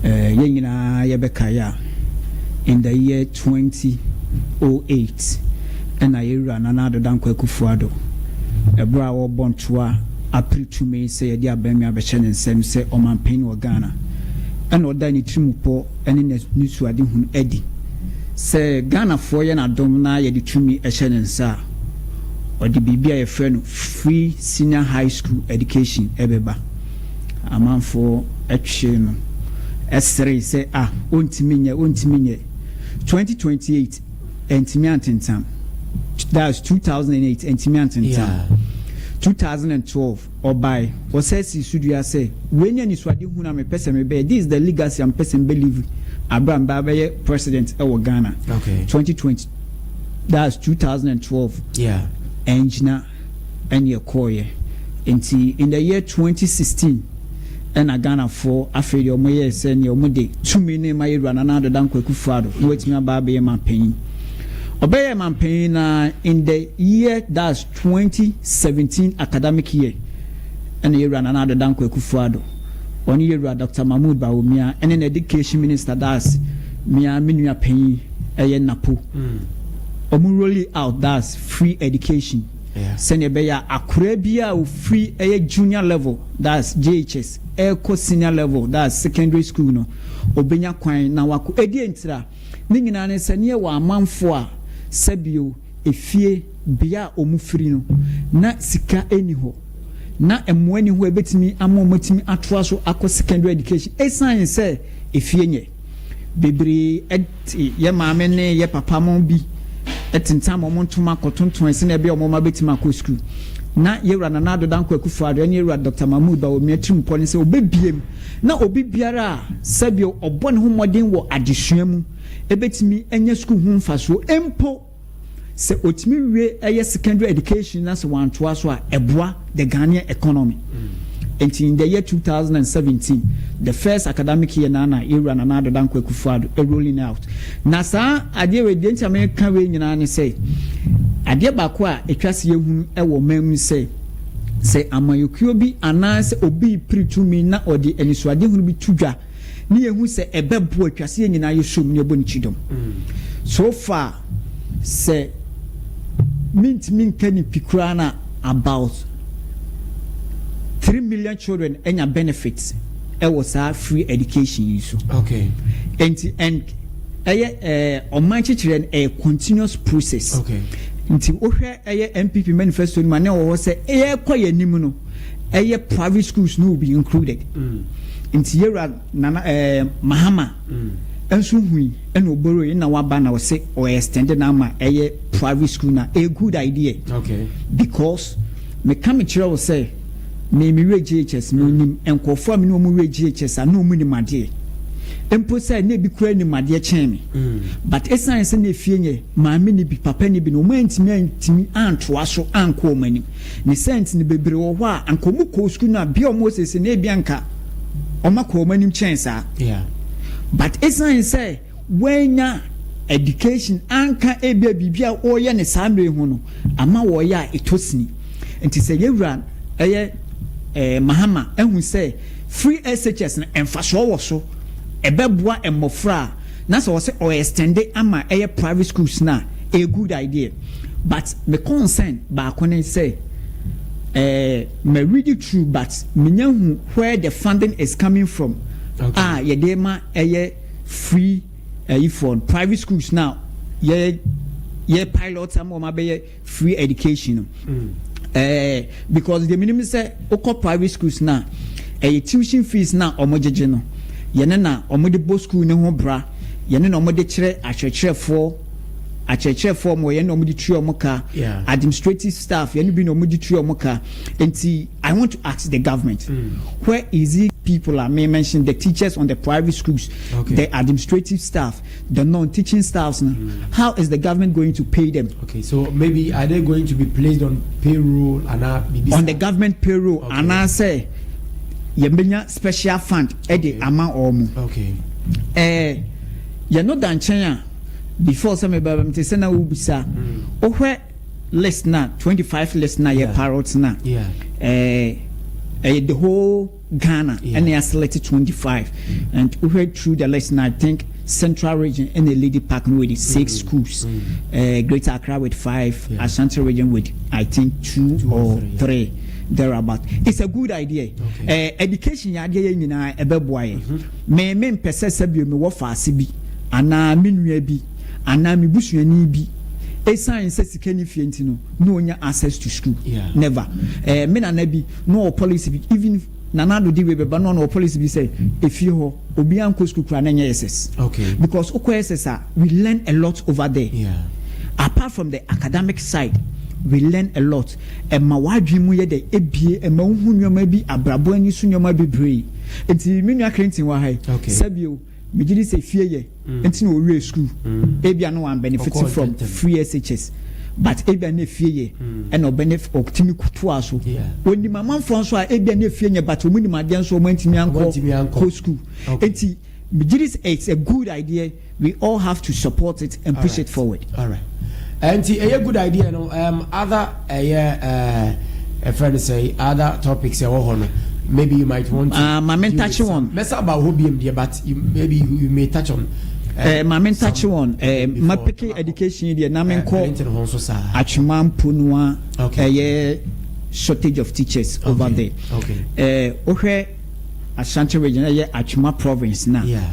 Yɛn nyinaa yɛbɛkaeɛ a in the year 2008 ɛna yɛwura Nana Addo Dankwa Akufo-Addo ɛberɛ a wɔrebɔ ntoa apere tumi sɛ yɛde abɛnmi abɛhyɛ ne nsɛm sɛ ɔmanpanin wɔ Ghana ɛna ɔda ne tirimupɔ ne ne suadehunu adi sɛ Ghanafoɔ yɛ n'adom na yɛde tumi ɛhyɛ ne nsa a ɔde biribi a yɛfrɛ no free senior high school education ɛbɛba. Amanfoɔ twee no seree sɛ ah ɔntumi nyɛ, ɔntumi nyɛ. 2028 ɛntumi antentam, that's 2008 ɛntumi antentam. 2012 ɔbae, ɔsɛ sii so dua sɛ wei ne anisoadehunu a mepɛ sɛ mebɛyɛ, this is the legacy a mepɛ sɛ mebɛ leave aberɛ a meba abɛyɛ president ɛwɔ Ghana. 2020, that's 2012 ɛngyina ɛne ɛkɔɔyɛ. Nti in the year 2016 ɛna Ghanafoɔ afei deɛ wɔn yɛɛ sɛ neɛ wɔn de tumi no ma yɛwura Nana Addo Dankwa Akufo-Addo na watumi aba abɛyɛ manpanyin. Ɔbɛyɛ manpanyin na in the year, that's 2017 academic year, ɛna yɛwura Nana Addo Dankwa Akufo-Addo ɔne yɛwura Dr. Mahmood Bawumia ɛne na education minister, that's mia me nua panyin ɛyɛ Napo, ɔmo rolling out, that's free education, sɛnea ɛbɛyɛ a akwaraa bi a ofiri ɛyɛ junior level, that's JHS, ɛrekɔ senior level, that's secondary school no, obenya kwan na wakɔ. Edi ntira ne nyinaa ne sɛ neɛ wɔ amanfo a sɛbio efie bea a wɔn firi no na sika ɛni hɔ na mmoa ni hɔ a ebetumi ama wɔn atumi atoa so akɔ secondary education, esan sɛ efie nyɛ bebree ɛte yɛ maame ne yɛ papa mo bi ɛtentam wɔn ntoma kɔtontɔn ɛsɛn ɛbi a wɔn mma bɛtumi akɔ sukuu. Na yɛwura Nana Addo Dankwa Akufo-Addo ɛne yɛwura Dr Mahmood Bawumia tirim pɔ ne sɛ obɛbiem na obi biara a sɛbio ɔbɔ ne ho mmɔden wɔ adesua mu ebɛtumi anya sukuu ho mfasoɔ, mpo sɛ otumi wie ɛyɛ secondary education na sɛ wantoa so a, ɛboa the Ghanaian economy. Nti in the year 2017, the first academic year, na yɛwura Nana Addo Dankwa Akufo-Addo rolling out. Na saa adeɛ wei deɛ nti a meka wei nyinaa ne sɛ adeɛ baako a atwa se yɛhunu ɛwɔ man mu sɛ amanyɔkuo bi anaasɛ obi piri tumi na ɔde anisoadehunu bi to dwa ne yɛhu sɛ ɛbɛboa atwa se yɛn nyinaa yɛ som ne yɛbɔ ne kyidɔm. So far sɛ mintimi nka ne pi koraa na about 3 million children anya benefits ɛwɔ saa free education yi so. Nti and ɛyɛ ɔman kyekyerɛ no ɛyɛ continuous process. Nti wohwɛ ɛyɛ NPP manifesto no mu a, ne wɔ hɔ sɛ ɛyɛ kɔ yɛn anim no, ɛyɛ private schools no will be included. Nti yɛwura Nana Mahama nso hui ɛna oboro yi na waba na ɔsɛ ɔyɛ extend na ama ɛyɛ private school na a good idea. Because meka me kyerɛ wo sɛ me wie JHS, me onim nkurɔfoɔ a me ne wɔn wie JHS a na wɔn nim adeɛ mpo sɛ ne bi kura nim adeɛ kyɛn me, but esan sɛ ne efie nyɛ maame ne bi papa ne bi na wɔn antumi antoa so ankɔ wɔn anim ne sɛnti ne bebree wɔ hɔ a anka wɔn kɔ sukuu no a bia wɔn sese na ebi anka wɔn akɔ wɔn anim kyɛn saa. But esan sɛ wɔanya education anka ebia biribi a wɔreyɛ ne saa mmerɛ ho no ama wɔreyɛ a ɛtɔ sini. Nti sɛ yɛwura ɛyɛ Mahama ɛhu sɛ free SHS no mfasoɔ wɔ so, ɛbɛboa mmɔfra a, na sɛ wɔsɛ ɔyɛ extend ama ɛyɛ private schools na a good idea. But me concern baako ne sɛ me read it through but menya hu where the funding is coming from a yɛde ma ɛyɛ free ɛyi for private schools. Now yɛ pilot ama wɔn abɛyɛ free education no, because the minimum sɛ okɔ private schools na ɛyɛ tuition fees na wɔn gyegye no, yɛne na wɔn de bɔ school ne ho bra, yɛne na wɔn de kyerɛ akyerɛkyerɛfoɔ mo, yɛne na wɔn de tua wɔn ka, administrative staff yɛne bi na wɔn de tua wɔn ka. Nti I want to ask the government, where is it people are may mention the teachers on the private schools, the administrative staff, the non-teaching staffs no, how is the government going to pay them? Okay, so maybe are they going to be placed on payroll and BBC? On the government payroll anaasɛ yɛbɛnya special fund ɛde ama wɔn. Yɛno da nkyɛn a, before sɛ meba bɛm te sɛ na wobisa, wohwɛ list na 25 list na yɛ parrot na ɛyɛ the whole Ghana ɛna yɛ select 25, and wohwɛ through the list na I think Central Region ɛna Lady Park no with six schools, Greater Accra with five, Ashanti Region with I think two, Two or or three, yeah. three thereabout. It's a good idea. Education yɛ adeɛ yɛ nyinaa ɛbɛboa yɛ. Me mpɛ sɛ sɛbio me wɔ faase bi anaa me nua bi anaa me busuani bi. Ɛsiane sɛ sika nni fie nti no, na ɔnya access to school. Never. Eh, me nana bi, na ɔwɔ policy bi, even Nana Addo de wei bɛba, na ɔno ɔwɔ policy bi sɛ, efie hɔ, obiara nkɔ school koraa na ɛnyɛ SS. Okay. Because wokɔ SS a, we learn a lot over there. Yeah. Apart from the academic side, we learn a lot. Ɛma w'adwene mu yɛ dɛ, ebie, ɛma wohu nneɛma bi, abrabɔ ani so nneɛma bebree. Nti me nua Clinton wɔ ha yi, Okay. sɛbio, Megye di sɛ fie yɛ nti na ɔwiee sukuu. Ebia na wan benefit from free SHS but ebia na efie yɛ ɛna ɔbenef ɔtumi toaa so. Onim amanfoɔ nso a ebia na efie nyɛ but wɔn nim adeɛ nso wɔn antumi ankɔ kɔ sukuu. Nti megye di sɛ it's a good idea we all have to support it and push it forward. Alright. Nti ɛyɛ good idea no um, other ɛyɛ uh, ɛfrɛ no sɛ other topics ɛwɔ hɔ no maybe you might want to. Uh, maame ntakye wɔn. Mɛsa ba hɔ biem deɛ but you, maybe you, you may touch on. Uh, maame ntakye wɔn uh, ma peke education deɛ na me nkɔ atwema mponoa ɛyɛ shortage of teachers okay. over there. Okay. Uh, wohwɛ Ashanti region ɛyɛ Atwima province na yeah.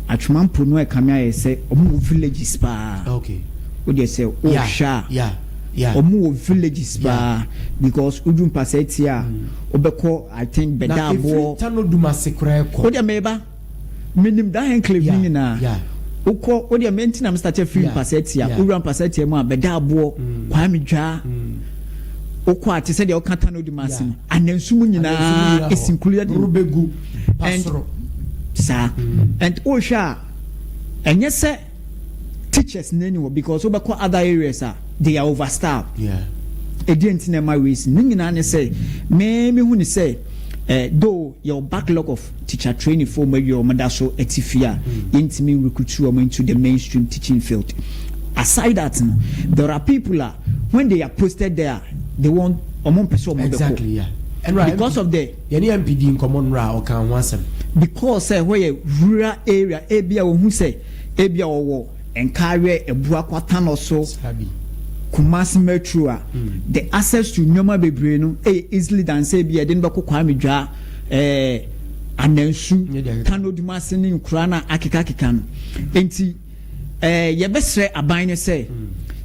Atwima mponoa ɛkame ayɛ sɛ ɔmo wɔ villages paa. Okay. Wo deɛ sɛ wohwɛ a. Yeah. Yeah. Ɔmo wɔ villages paa because wodu mpasa tia a wobɛkɔ I think Na bɛda efiri aboɔ. Tano Dumase koraa kɔ. Wodeɛ meba menim that enclave ne nyinaa yeah. wokɔ wodeɛ me nti na me start afiri Yeah. mpasa tia Yeah. wowura mpasa tia mu a bɛda aboɔ Kwame Dwaa wokɔ a te sɛ deɛ woka Tano Dumase Yeah. no anansu mu Anansu mu nyinaa nyinaa is hɔ. included in Rubegu and Pasoro. saa and wohwɛ a ɛnyɛ sɛ teachers no ani hɔ because wobɛkɔ other areas a they are overstaffed. Yeah. Ɛdeɛ nti na ɛma wei si ne nyinaa ne sɛ me mehu ne sɛ eh, though yɛwɔ backlog of teacher training foɔ mu awie wɔn da so te fie a yɛntumi recruit wɔn into the mainstream teaching field. Aside that no, there are people a when they are posted there they want wɔn mpɛ sɛ wɔn bɛkɔ Exactly, yeah. Ɛnura because of the yɛne MP di nkɔmɔ nura ɔka ho asɛm. Because sɛ ɛhɔ yɛ rural area ebia wɔhu sɛ Ebia wɔwɔ Nkareɛ, Abuakwa, Tanɔso, Kumasi Metro a, the access to nneɛma bebree no yɛ easily than sɛ ebia yɛde no bɛkɔ Kwame Dwaa, eh, Anansu, Tano Dumase ne nkuraa no a akekakeka no. Enti eh, yɛbɛsrɛ aban no sɛ,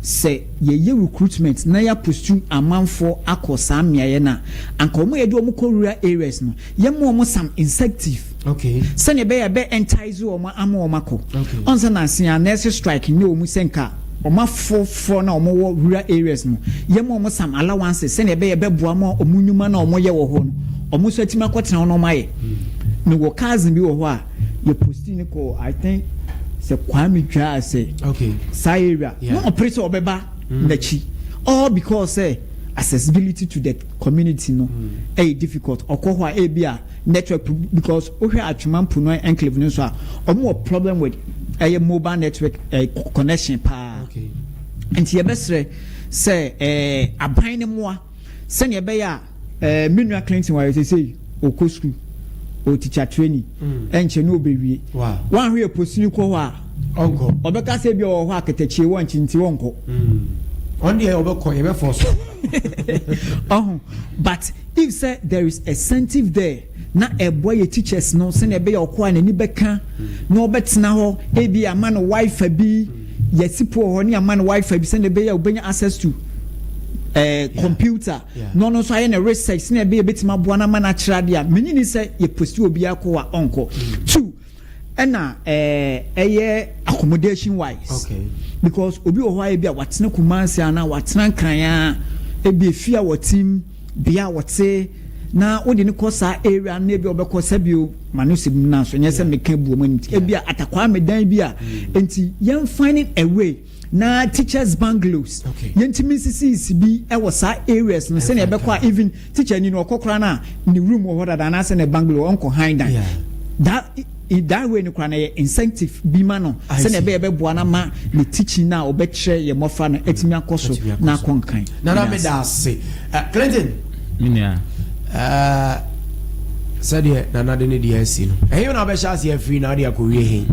sɛ yɛyɛ recruitment na yɛapostu amanfoɔ akɔ saa mmeaeɛ no a, anka wɔn a yɛde wɔn kɔ rural areas no, Yɛma wɔn some incentive. Okay. Sɛnea ɛbɛyɛ a ɛbɛ entice wɔn ama wɔn akɔ. Okay. Ɔn sɛ nanse a nurse strike nyɛ wɔn sɛ nka wɔn afoforɔ na wɔn wɔ rural areas no yɛma wɔn some allowances sɛnea ɛbɛyɛ ɛbɛboa ma wɔn nnwuma na wɔn yɛ wɔ hɔ no wɔn nso atumi akɔtena hɔ na wɔn ayɛ. Mewɔ cousin bi wɔ hɔ a yɛ posti no kɔ I think sɛ Kwame Dwaa sɛ okay. saa area yeah. na ɔpere sɛ ɔbɛba mm. n'akyi all because sɛ accessibility to the community no ɛyɛ difficult ɔkɔ hɔ a ebi a network because wohwɛ Atwema Mponua enclave no nso a wɔn wɔ problem with ɛyɛ mobile network ɛɛ connection paa nti yɛbɛsrɛ sɛ ɛɛ aban ne mmoa sɛnea ɛbɛyɛ a ɛɛ me nua Clinton wayɛ sɛsɛyi ɔkɔ sukuu ɔwɔ teacher training ɛnkyɛ ne ɔbɛwie wanhwɛ yɛ posini kɔ hɔ a ɔnkɔ ɔbɛka sɛ bi ɔwɔ hɔ akatakyie wɔ nkyi nti ɔnkɔ ɔn deɛ ɔbɛkɔ yɛbɛfɔ so ɔho but if sɛ there is incentive there na ɛboa yɛ teachers no sɛnea ɛbɛyɛ ɔkɔ a n'ani bɛka na ɔbɛtena hɔ ebi ama no wifi bi yɛsi po wɔ hɔ ne ama no wifi bi sɛnea ɛbɛyɛ ɔbɛnya access to eh, computer na ɔno nso ayɛ ne research sɛnea ɛbɛyɛ ɛbɛtumi aboa no ama no akyerɛ adeɛ a menye ni sɛ yɛposti obiara kɔ a ɔnkɔ mm. Two ɛna eh, ɛyɛ accommodation wise okay. because obi wɔ hɔ ayɛ bi a watena Kumasi anaa watena Nkran a ebi efi a wɔte bea a wɔte na wode no kɔ saa area no ebi a wɔbɛkɔ sɛbio ma no sɛ mu na so nyɛ sɛ meka bu wɔn anim ebi a atakwaa medan bi a mm. nti yɛn finding a way na teachers bungalows yɛntumi nsisisi bi wɔ saa areas no sɛnea ɛbɛkɔ a even teacher ni no ɔkɔ koraa no a ne room wɔ hɔ dada anaasɛ ne bungalow ɔnkɔ han dan that in that way no koraa no yɛ incentive bi ma no sɛnea ɛbɛyɛ bɛboa no ma ne teaching no a ɔbɛkyerɛ yɛ mmɔfra no atumi akɔ so na akɔ nkan. Nana meda ase. Clinton. Me nua. Sɛdeɛ Nana de ne deɛ asi no, ɛhe na wobɛhyɛ aseɛ afiri na wode akɔwie he?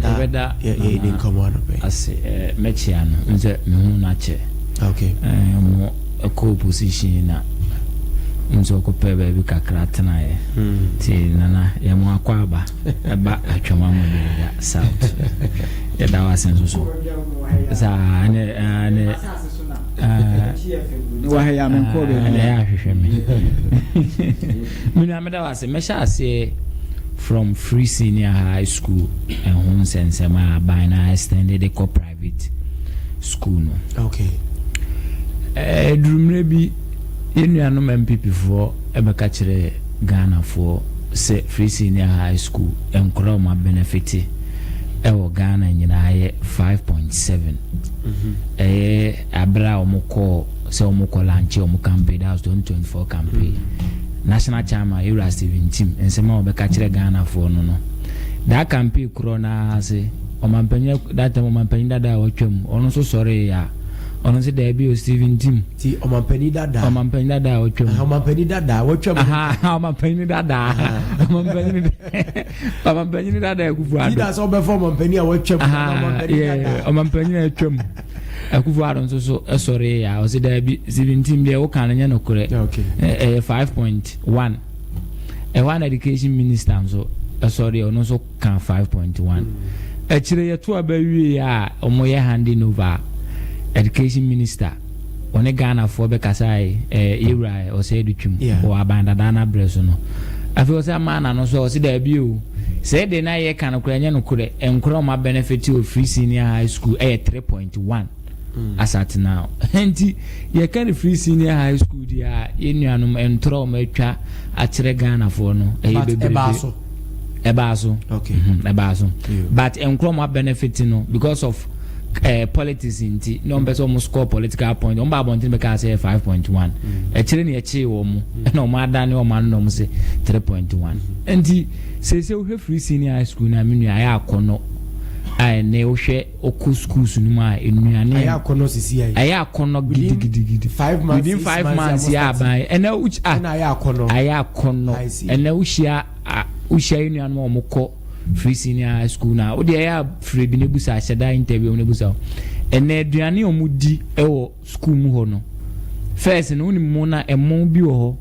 Na Yɛbɛda yɛdi Nana nkɔmmɔ anɔpa yi. ase. Mɛkyea no, n sɛ mehu no akyɛ. Okay. Mo ɛkɔ opposition na Nso ɔkɔpɛɛ baabi kakra tenaeɛ. Nti Nana yɛ mo akwaaba ɛba Atwam Amoduaga South. Yɛda wo ase nso so. Saa ɛne ɛne ɛne ɛyɛ ahwehwɛ me. Me nua meda wo ase. Mɛhyɛ aseɛ from free senior high school ɛho nsɛnsɛm a aban no extend de kɔ private school no. Okay. Ɛduru mmerɛ bi yɛn nuanom NPP foɔ bɛka kyerɛɛ Ghana foɔ sɛ Free Senior High School nkwadaa a wɔn abenefite wɔ Ghana nyinaa yɛ 5.7. Ɛyɛ aberɛ a wɔn kɔɔ sɛ wɔn kɔ lanche wɔn campaign, that was 2024 campaign. National chairman Yewura Stephen Ntim nsɛm a wɔbɛka kyerɛ Ghana foɔ no no, that campaign korɔ no ara ase ɔmanpanyin, that time ɔmanpanyin dada a watwam, ɔno nso sɔree a ɔno nso daabi o Stephen Ntim. Ti ɔmanpanin dada. Ɔmanpanin dada a watwam. Ɔmanpanin dada a watwam. Ɔmanpanin dada. Ɔmanpanin ɔmanpanin dada Akufo Addo. Ti da sɛ ɔbɛfa ɔmanpanin a watwam. Ɔmanpanin dada. Ɔmanpanin a atwam. Akufo Addo nso so sɔre a ɔsɛ daabi Stephen Ntim deɛ woka no nyɛ nokorɛ. Ɛyɛ 5.1. Ɛhɔ a na education minister nso sɔre ɔno nso ka 5.1. Akyire yɛto aba wie a wɔyɛ handing over education minister ɔne Ghanafoɔ bɛkasae eh, yɛwura eh, ɔsɛ de twam wɔ aban dadaa no abrɛ so no. Afei ɔsɛ ama n'ano so ɔsɛ daabi o, sɛ de na yɛka no korɛ ɛnyɛ no korɛ, nkorɛ ɔma benefit wɔ free senior high school ɛyɛ 3.1 as at now. Nti yɛka no free senior high school deɛ a, yɛn nuanom ntorɔ ɔma atwa akyerɛ Ghanafoɔ no ɛyɛ bebrebe. Ɛbaa so. Ɛbaa so. Okay. Ɛbaa so. But nkorɔ ɔma benefit no because of politics nti na wɔn pɛ sɛ wɔn score political point, wɔn ba abɔnten bɛka sɛ 5.1, ɛkyerɛ ne ɛkyee wɔn ɛna wɔn adane wɔn ano na wɔn sɛ 3.1. Nti sese wohwɛ free senior high school na me nua ayɛ akɔnɔ a ɛnɛ wohwɛ okɔ schools no mu a nnuane ayɛ akɔnɔ sisi ayɛ ayɛ akɔnɔ gidigidigidi 5 months, within 5 months yɛ aban ɛnɛ wokyi ah ayɛ akɔnɔ. Ayɛ akɔnɔ. Ɛnɛ wohyia wohyia yɛ nuanom a wɔn kɔ free senior high school na wode ɛyɛ a frɛ bi na ebusa ahyɛda interview na ebusa ɛnɛ aduane a wɔn di wɔ school mu hɔ no, first no wonim mo na ɛmo bi wɔ hɔ,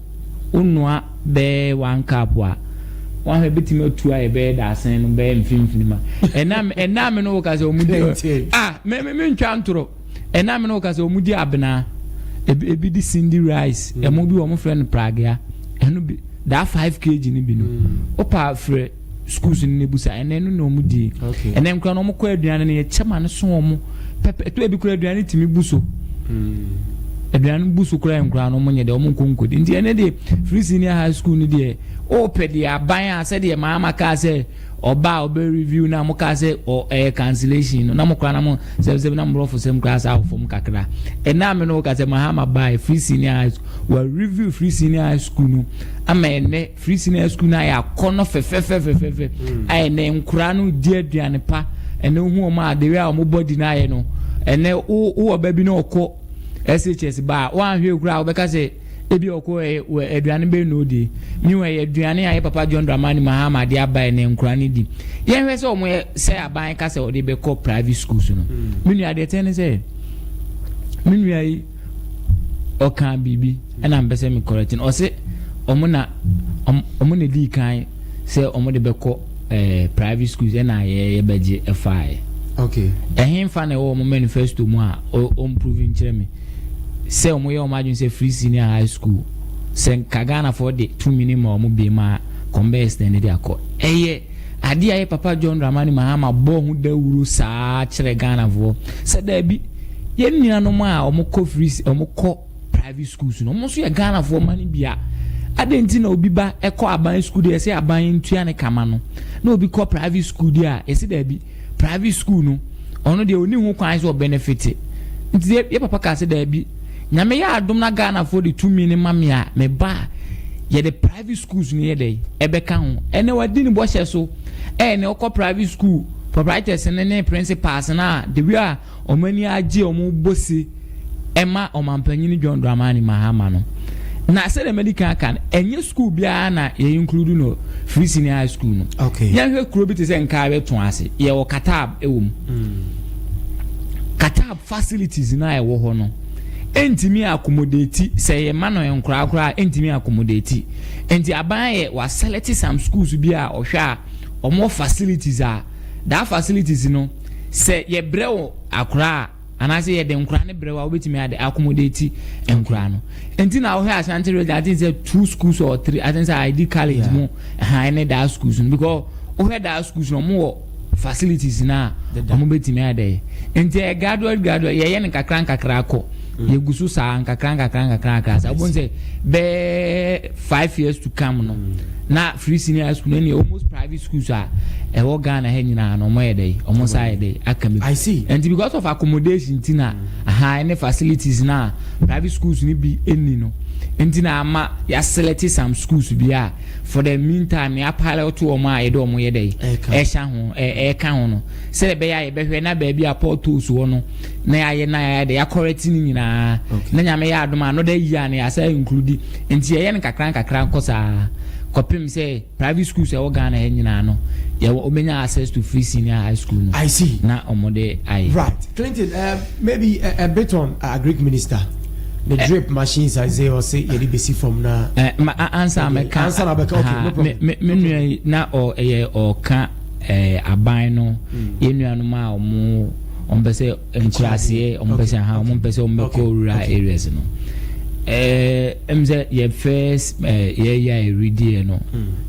wonoa bɛyɛ one cup a wɔn ahwɛ bɛtumi atu ayɛ bɛyɛ daasɛn no bɛyɛ mfimfini ma ɛnam ɛnam no wɔ ka sɛ wɔn di ah mɛ mɛ mɛ ntwa ntorɔ ɛnam no wɔ ka sɛ wɔn di abena, ebi di sindi rice, ɛmo bi wɔn frɛ no pragea, ɛno bi daa 5 kg no bi no wopa frɛ schools no nebusa ɛnɛ no na wɔn di. Ɛnɛ nkura no wɔn kɔ aduane no yɛkyɛ ma no so wɔn pɛpɛ ɛtɔ ebi kura aduane tumi bu so, aduane bu so kura nkura no wɔn nyɛ deɛ wɔn nkɔ nkɔdi. Nti ɛnɛ deɛ free senior high school no deɛ ɔɔpɛ deɛ aban a sɛdeɛ maama kaa sɛ ɔba a ɔbɛ review na mo kaa sɛ ɔ ɛyɛ cancellation no na mo kora na mo sɛbsɛb na mo borɔfo sɛm kora saa wɔ fam kakra. Ɛnna mi no ka sɛ Mahama baa free senior high school wɔ review free senior high school no ama ɛnɛ free senior high school no ayɛ akɔnɔ fɛfɛfɛfɛfɛ a ɛnɛ nkora no di aduane pa. Ɛnɛ ohu wɔn a the way a wɔn body no ayɛ no, ɛnɛ wo wɔ ba bi na ɔkɔ SHS ba a wɔanhwɛ kura a wɔbɛka sɛ ebi ɔkɔ ɛ wɔ aduane bɛyɛ na odi mi wɔ ɛyɛ aduane a yɛ papa John Dramani Mahama de aba. Ɛnɛ nkora no di yɛnhwɛ sɛ wɔn yɛ sɛ aban ka sɛ ɔde bɛkɔ private schools no. Mi nua deɛ tɛn ne sɛ mi nua yi ɔka biribi ɛna mpɛ sɛ mi correct no, ɔsɛ ɔmo na ɔmo na di kan sɛ ɔmo de bɛkɔ private schools ɛna yɛ yɛbɛgye ɛfaeɛ. Ɛhe nfa na ɛwɔ ɔmo manifesto mu a ɔmprove nkyerɛ me sɛ ɔmo yɛ ɔmo adwene sɛ free senior high school sɛ nka Ghanafoɔ de tumi ne ma ɔmo bie ma kɔn bɛyɛ extend de akɔ? Ɛyɛ adeɛ a yɛ papa John Dramani Mahama bɔ ho dawuro saa kyerɛ Ghanafoɔ sɛ daabi, yɛn nuanom a ɔmo kɔ free, ɔmo kɔ private schools no, ɔmo nso yɛ Ghanafoɔ ma no bia. Adeɛ nti na obi ba ɛkɔ aban school deɛ ɛsɛ aban ntua ne kama no, na obi kɔ private school deɛ a yɛsɛ daabi, private school no ɔno deɛ oni ho kwan sɛ ɔbenefit? Nti yɛ papa kaa sɛ daabi, Nyame yɛ adom na Ghanafoɔ de tumi ne ma me a me ba a, yɛde private schools no yɛ dɛ ɛbɛka ho. Ɛnɛ wadi ne bɔhyɛ so. Ɛyɛ ne ɔkɔ private school proprietors ne principals na the way a wɔn ani agye, wɔn bɔ se ɛma ɔmampanyini John Dramani Mahama no. Na sɛdeɛ mɛdi kan aka no, ɛnyɛ school biara na yɛ include no free senior high school no. Yɛnhwɛ kuro bi te sɛ Nkaare to ase, yɛwɔ Katab ɛwɔ mu. Katab facilities na ɛwɔ hɔ no. Ɛntumi accommodate sɛ yɛma no nkoraa koraa, ɛntumi accommodate. Nti aban yɛ wa select some schools bi a ɔhwɛ a ɔmo facilities a, that facilities no, sɛ yɛbrɛ wɔ akoraa anaasɛ yɛde nkora ne brɛ wɔ a, wobɛtumi ade accommodate nkora no. Nti na wohwɛ Ashanti Region, I think sɛ two schools or three, I think sɛ ID College mu ɛhan ne daa schools no, because wohwɛ daa schools no, ɔmo wɔ facilities na ɔmo bɛtumi adɛ. Nti ɛ gradual gradual, yɛyɛ no nkakra nkakra akɔ, yɛgu so saa nkakra nkakra nkakra nkakra saa. Wobɛhu sɛ bɛɛ 5 years to come no, na free senior high school no ne almost private schools a ɛwɔ Ghana ha nyinaa no, ɔmo yɛ dɛ, ɔmo nsa yɛ dɛ aka mi. I see. Nti because of accommodation ti na aha ne facilities na private schools ni bi ɛnni no, nti na ama yɛaselect some schools bi a for the meantime yɛa pilot wɔn a yɛde wɔn yɛ dɛ ɛhyɛ ho, ɛɛka ho no, sɛdeɛ ɛbɛyɛ a yɛbɛhwɛ na baabi a potholes wɔ no na yɛayɛ na yɛayɛ dɛ yɛa correct ne nyinaa, na Nyame yɛ adom a, another year na yɛasa include. Nti yɛyɛ no nkakra nkakra nkɔ saa kɔpem sɛ private schools ɛwɔ Ghana ha nyinaa no, yɛwɔ ɔmɛnya access to free senior high school no. I see. Na ɔmɔde ayɛ. Right, Clinton, maybe a bit on agric minister, the drip machines I say or say yɛde besi fam na. Ma ansa mɛka. Ansa na bɛka, okay, no problem. Me nua yi na ɔ ɛyɛ ɔka aban no, yɛn nuanom a ɔmo pɛ sɛ nkuraseɛ, ɔmo pɛ sɛ ha, ɔmo pɛ sɛ ɔmo bɛkɔ rural areas no, sɛ yɛ first yɛyɛ a yɛredi no,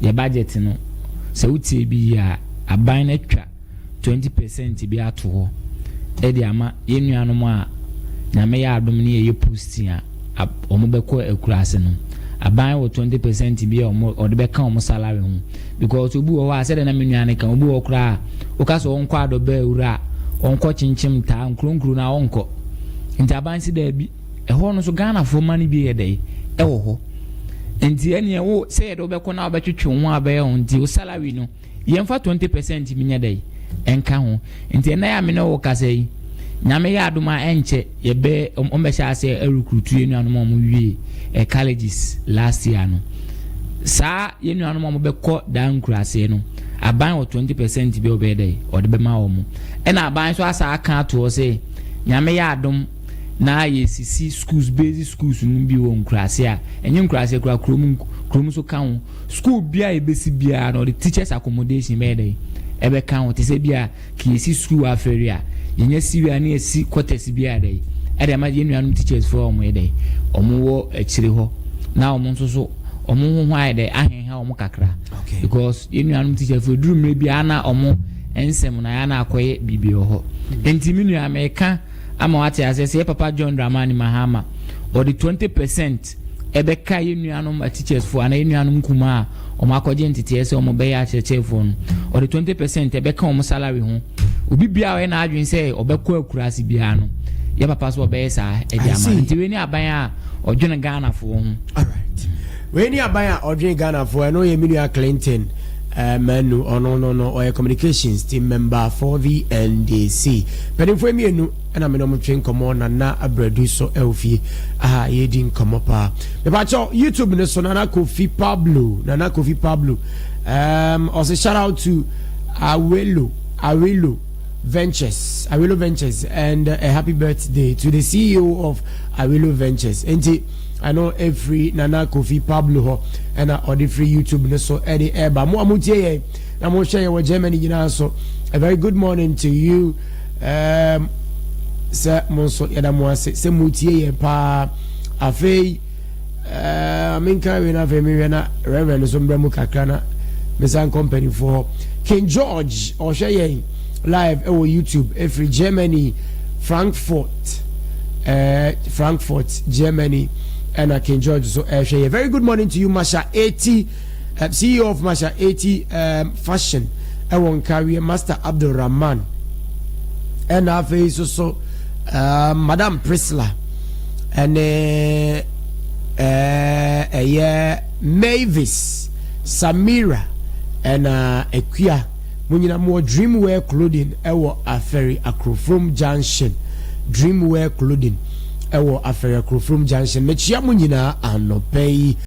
yɛ budget no, sɛ wotie bi yi a, aban no atwa 20% bi ato hɔ ɛde ama yɛn nuanom a Nyame yɛ adom ne yɛyɛ posting a, ɔmo bɛkɔ akuraase no. Aban wɔ 20% bi a ɔmo ɔde bɛka ɔmo salary ho, because obi wɔ hɔ a, sɛdeɛ na me nua ne ka, obi wɔ koraa a woka sɛ ɔnkɔ adɔbɛ awura a, ɔnkɔ kyenkyem taa nkuronkuro na ɔnkɔ. Nti aban si daabi, ɛhɔ no so Ghanafoɔ ma no bi yɛ dɛ ɛwɔ hɔ. Nti ɛneɛ wo sɛ yɛde wobɛkɔ na wobɛtwetwe wo ho a bɛyɛ ho, nti wo salary no, yɛmfa 20% bi nyɛ dɛ ɛnka ho. Nti ɛnɛ a me ne wo kasa yi, Nyame yɛ adom a, ɛnkyɛ yɛbɛ ɔmbɛhyɛ ase ɛ recruit yɛn nuanom a ɔmo wie colleges last year no. Saa yɛn nuanom a ɔmo daa nkuraseɛ no, aban wɔ 20% bi a ɔbɛyɛ dɛ ɔde bɛma wɔn. Ɛna aban nso asa aka ato hɔ sɛ Nyame yɛ adom na yɛsisi schools, basic schools no bi wɔ nkuraase a, ɛnyɛ nkuraase kura, kurom, kurom nso ka ho. School bi a yɛbɛsi biara no, ɔde teachers accommodation bɛyɛ dɛ ɛbɛka ho, te sɛ bi a kì yɛsi school afɛri a yɛnyɛ si wi a, ne yɛsi quarters bi a dɛ ɛde ama yɛn nuanom teachers fo a wɔn yɛ dɛ wɔn wɔ akyire hɔ, na wɔn nso so wɔn ho ho ayɛ dɛ ahenha wɔn kakra, because yɛn nuanom teachers fo eduru mmerɛ bi ana wɔn nsɛm na yɛn ana akɔyɛ biribi wɔ hɔ. Nti mi nua, mɛka ama wate ase sɛ yɛ papa John Dramani Mahama ɔde 20% ɛbɛka yɛn nuanom teachers fo anaa yɛn nuanom nkumaa a wɔn akɔgye nteteɛ sɛ wɔn bɛyɛ akyerɛkyerɛfoɔ no, ɔde 20% ɛbɛka wɔn salary ho. Obi biara ɔyɛ n'adwene sɛ ɔbɛkɔ akuraase biara no, yɛ papa so ɔbɛyɛ saa ɛde ama. Nti wei ne aban a ɔdwene Ghanafoɔ ho. Alright, wei ne aban a ɔdwene Ghanafoɔ. Ɛno yɛ me nua Clinton Manu, ɔno no ɔyɛ communications team member for the NDC. Mpanimfoɔ mmienu ɛna me ne ɔmo twe nkɔmmɔ. Nana Abradu so ɛwɔ fie aha, yɛdi nkɔmmɔ paa. Mepakyɛw, YouTube ne so, Nana Kofi Pablo, Nana Kofi Pablo ɔsɛ shout out to Awelo, Awelo Ventures, Awelo Ventures, and a happy birthday to the CEO of Awelo Ventures. Nti ɛno efiri Nana Kofi Pablo hɔ, ɛna ɔde firi YouTube ne so ɛde ɛɛba. Mo a mo tie yɛn na mo hwɛ yɛn wɔ Germany nyinaa so, a very good morning to you. Sɛ mo nso yɛda mo ase sɛ mo tie yɛn paa. Afei menka wei no, afei mehwɛ na Reverend nso mbrɛ mu kakra na mesan nkɔ mpanimfoɔ hɔ. King George ɔhwɛ yɛn live ɛwɔ YouTube ɛfiri Germany, Frankfurt, Frankfurt, Germany, ɛna King George so ɛhwɛ yɛ. Very good morning to you, Masha 80, CEO of Masha 80 Fashion ɛwɔ Nkawie, Master Abdul Rahman, ɛna afei so Madam Priscilla ɛne ɛyɛ Mavis, Samira ɛna Akua. Mo nyinaa mo wɔ Dreamwear Clothing ɛwɔ Afɛri Akrofrom Junction. Dreamwear Clothing ɛwɔ Afɛri Akrofrom Junction. Mekyia mo nyinaa anɔpɛ yi.